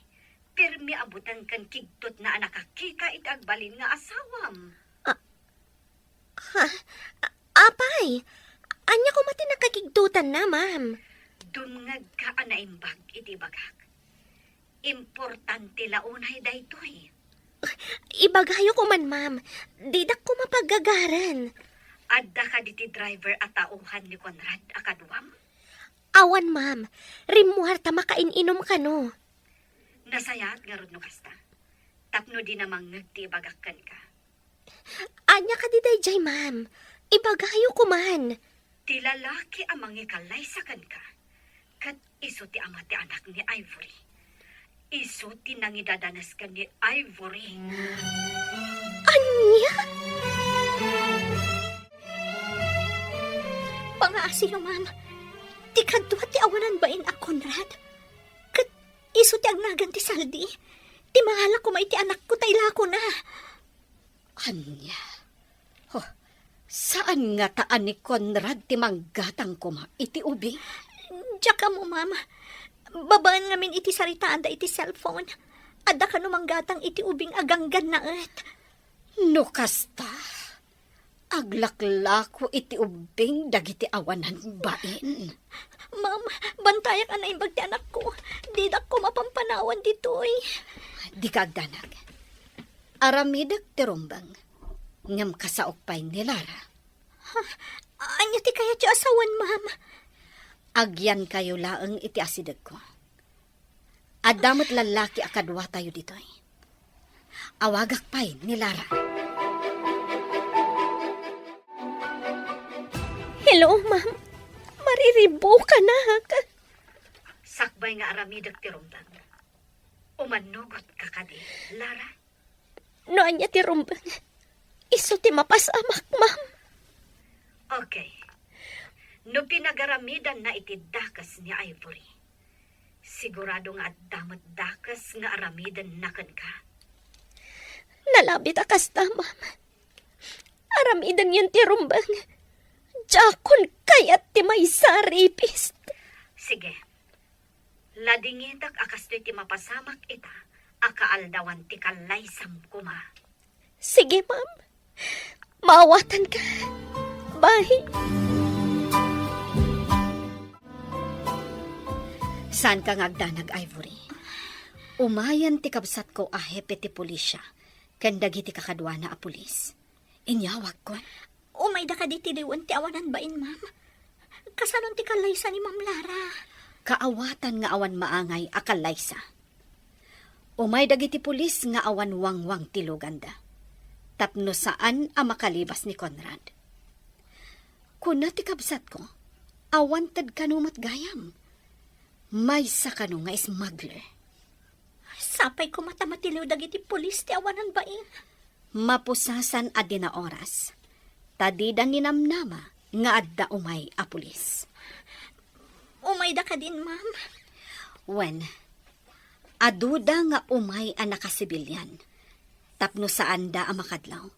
pirmi a buteng ken kigtotna a nakakika iti agbalin nga asawam. Ah, ha? A-, apay, ania koma ti nakakigtotanna, ma'am? Dumngegka a naimbag iti ibagak. Importante la unay daytoy. Ibagayo koman, ma'am. Didak koma paggagaren. Adda kadi ti driver a tauhan ni Conrad a kaduam? Awan, ma'am. Rimmuar ta makain-inom kano. Nasayaat ngarud no kasta. Tapno dina mangngeg ti ibagak kenka. Ania kadi daydiay, ma'am? Ibagayo koman. Ti lalaki a mangikalaysa kenka, ket isu ti ama ti anak ni Ivory. Isu ti nangidadanes ken ni Ivory. Ania? Pangaasiyo, ma'am. Ti kadua ti awanan bain a Conrad. Ket isu ti agnagan ti saldi. Ti mangala koma iti anakko ta ilakona. Ania? Oh, saan ngata a ni Conrad ti manggatang koma iti ubing? Diak ammo, ma'am. Babaen ngamin iti saritaanda iti cellphone. Adda kano manggatang iti ubing a ganggannaet. No kasta, aglaklako iti ubing dagiti awanan bain. Ma'am, bantayak a naimbag ti anakko. Didak koma pampanawan ditoy. Dika agdanag. Aramidek ti rumbeng, ngem kasaok pay ni Lara. Ha? Ania ti kayatyo a sawen, ma'am? Agyankayo laeng iti asidegko. Adda met lallaki a kaduatayo ditoy. Awagak pay ni Lara. Hello, ma'am. Mariribukanak. Sakbay nga aramidek ti rumbeng. Umannugot ka kadi, Lara? No ania ti rumbeng, isu ti mapasamak, ma'am. Okay. No pinagaramidanna iti dakes ni Ivory, sigurado nga adda met dakes nga aramidenna kenka. Nalabit a kasta, ma'am. Aramidenyon ti rumbeng. Diakon kayat ti maysa a rapist. Sige. Ladingitak a kastoy ti mapasamak ita a kaaldawan ti kalaysam koma. Sige, ma'am. Maawatanka. Bye. Saanka nga agdanag, Ivory. Umayen ti kabsatko a hepe ti pulisya ken dagiti kakaduana a pulis. Inyawagkon. Umayda kadi ti liwen ti awanan bain, ma'am? Kasanon ti kallaysa ni Ma'am Lara? Kaawatan nga awan maangay a kallaysa. Umay dagiti pulis nga awan wangwang ti luganda. Tapno saan a makalibas ni Conrad. Kuna ti kabsatko, awan ted kano met gayam. Maysa kano nga smuggler. Sapay koma ta matiliw dagiti pulis ti awanan bain. Mapusasan a dina oras, ta dida ninamnama nga adda umay a pulis. Umayda kadin, ma'am? Wen, aduda nga umay a nakasibilian tapno saanda a makadlaw.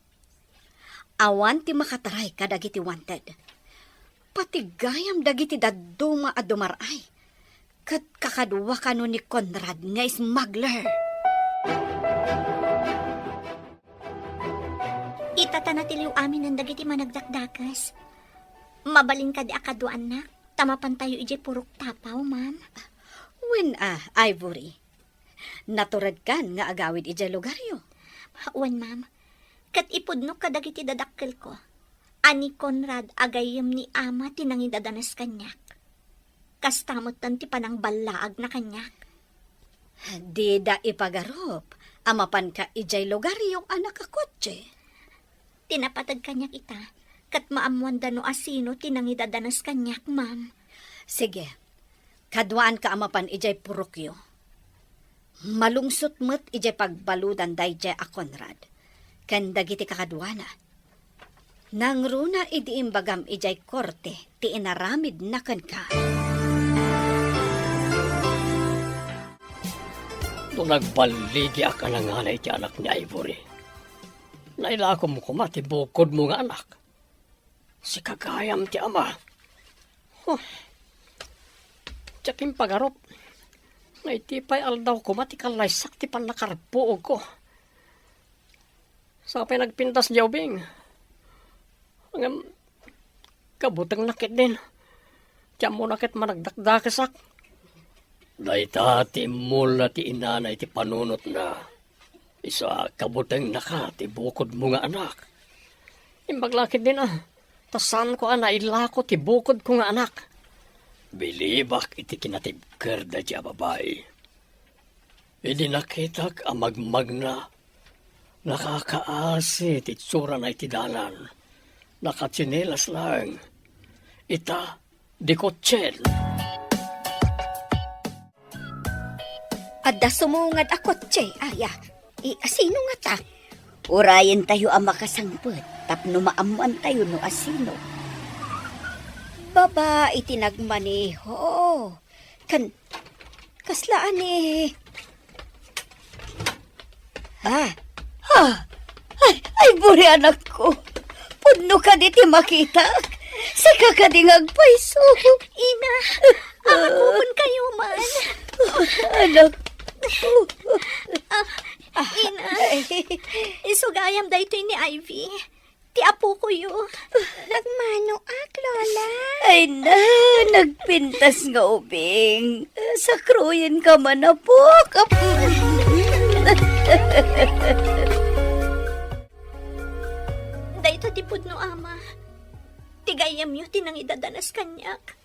Awan ti makataray kadagiti wanted. Pati gayam dagiti dadduma a dumar-ay. Ket kakadua kano ni Conrad nga smuggler. Ita ta natiliw aminen dagiti managdakdakes. Mabalin kadi a kaduaannak, ta mapantayo idiay purok Tapaw, ma'am? Wen a, Ivory. Naturedkan nga agawid idiay lugaryo? Wen, ma'am. Ket ipudnok kadagiti dadakkelko a ni Conrad a gayyem ni ama ti nangidadanes kaniak. Kasta metten ti panangballaagna kaniak. Dida ipagarup a mapanka idiay lugaryo a nakakotse. Ti napated kaniak ita, ket maammoanda no asino ti nangidadanes kaniak, ma'am. Sige, kaduaanka a mapan idiay purokyo. Malungsot met idiay pagbaludan daydiay a Conrad ken dagiti kakaduana. Nangruna idi imbagam idiay korte ti inaramidna kenka. No nagballigiak a nanganay ti anak ni Ivory, nailakom koma ti bukodmo nga anak. Sika gayam ti ama. Huh. Diak impagarup. Iti pay aldaw koma ti kallaysak ti pannakarpuogko. Sapay nagpintas diay ubing. Ngem kabutengna ketdin. Ti ammona ket managdakdakesak. Dayta ti immulna ti inana iti panunotna. Isu a kabutengnaka ti bukodmo nga anak. Imbag la ketdin a, ta saanko a nailako ti bukodko nga anak. Bilibak iti kinatibker daydi a babai. Idi nakitak a magmagna, nakakaasi ti itsurana iti dalan. Nakatsinelas laeng. Ita, di kotsen. Adda sumungad a kotse, aya. I, asino ngata? Urayentayo a makasangpet tapno maammoantayo no asino. Babai ti nagmaneho. Kan, kasla ani? Ha? Ha? Ay, ay, buri anakko. Pudno kadi ti makitak? Sika kadi nga agpayso? Ina, amakupon kayo man. Anak. Ah, Ina, isugayam daytoy ni Ivy. Ti apokoyo. Agmanoak, Lola. Ay na, nagpintas nga ubing. Sakruyenka man, apok. Dayta ti pudno, Ama. Ti gayyemyo ti nangidadanas kaniak.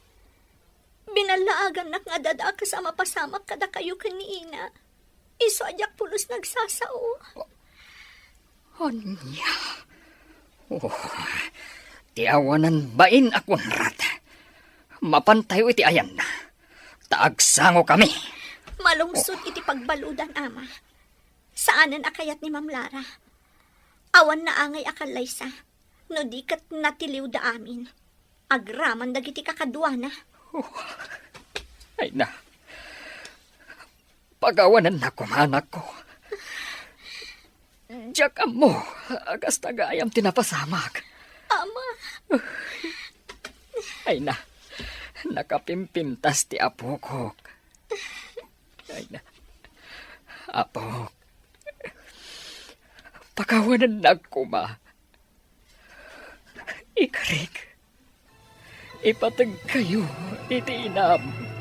Binallaagannak nga adda dakes a mapasamak kadakayo ken ni Ina. Isu a diak pulos nagsasao. Ania? Oh, ti awanan bain a Conrad. Mapantayo iti ayanna, ta agsangokami. Malungsot iti pagbaludan, Ama. Saanen a kayat ni Ma'am Lara. Awan naangay a kallaysa, no di ket natiliwda amin. Agraman dagiti kakaduana. Oh, ay na. Pagawanennak koma, anakko. Diak ammo a kasta gayam ti napasamak. Ama. Ay na, nakapimpintas ti apokok. Ay na, apok. Pagawanennak koma. Ikarik, ipategkayo iti inam.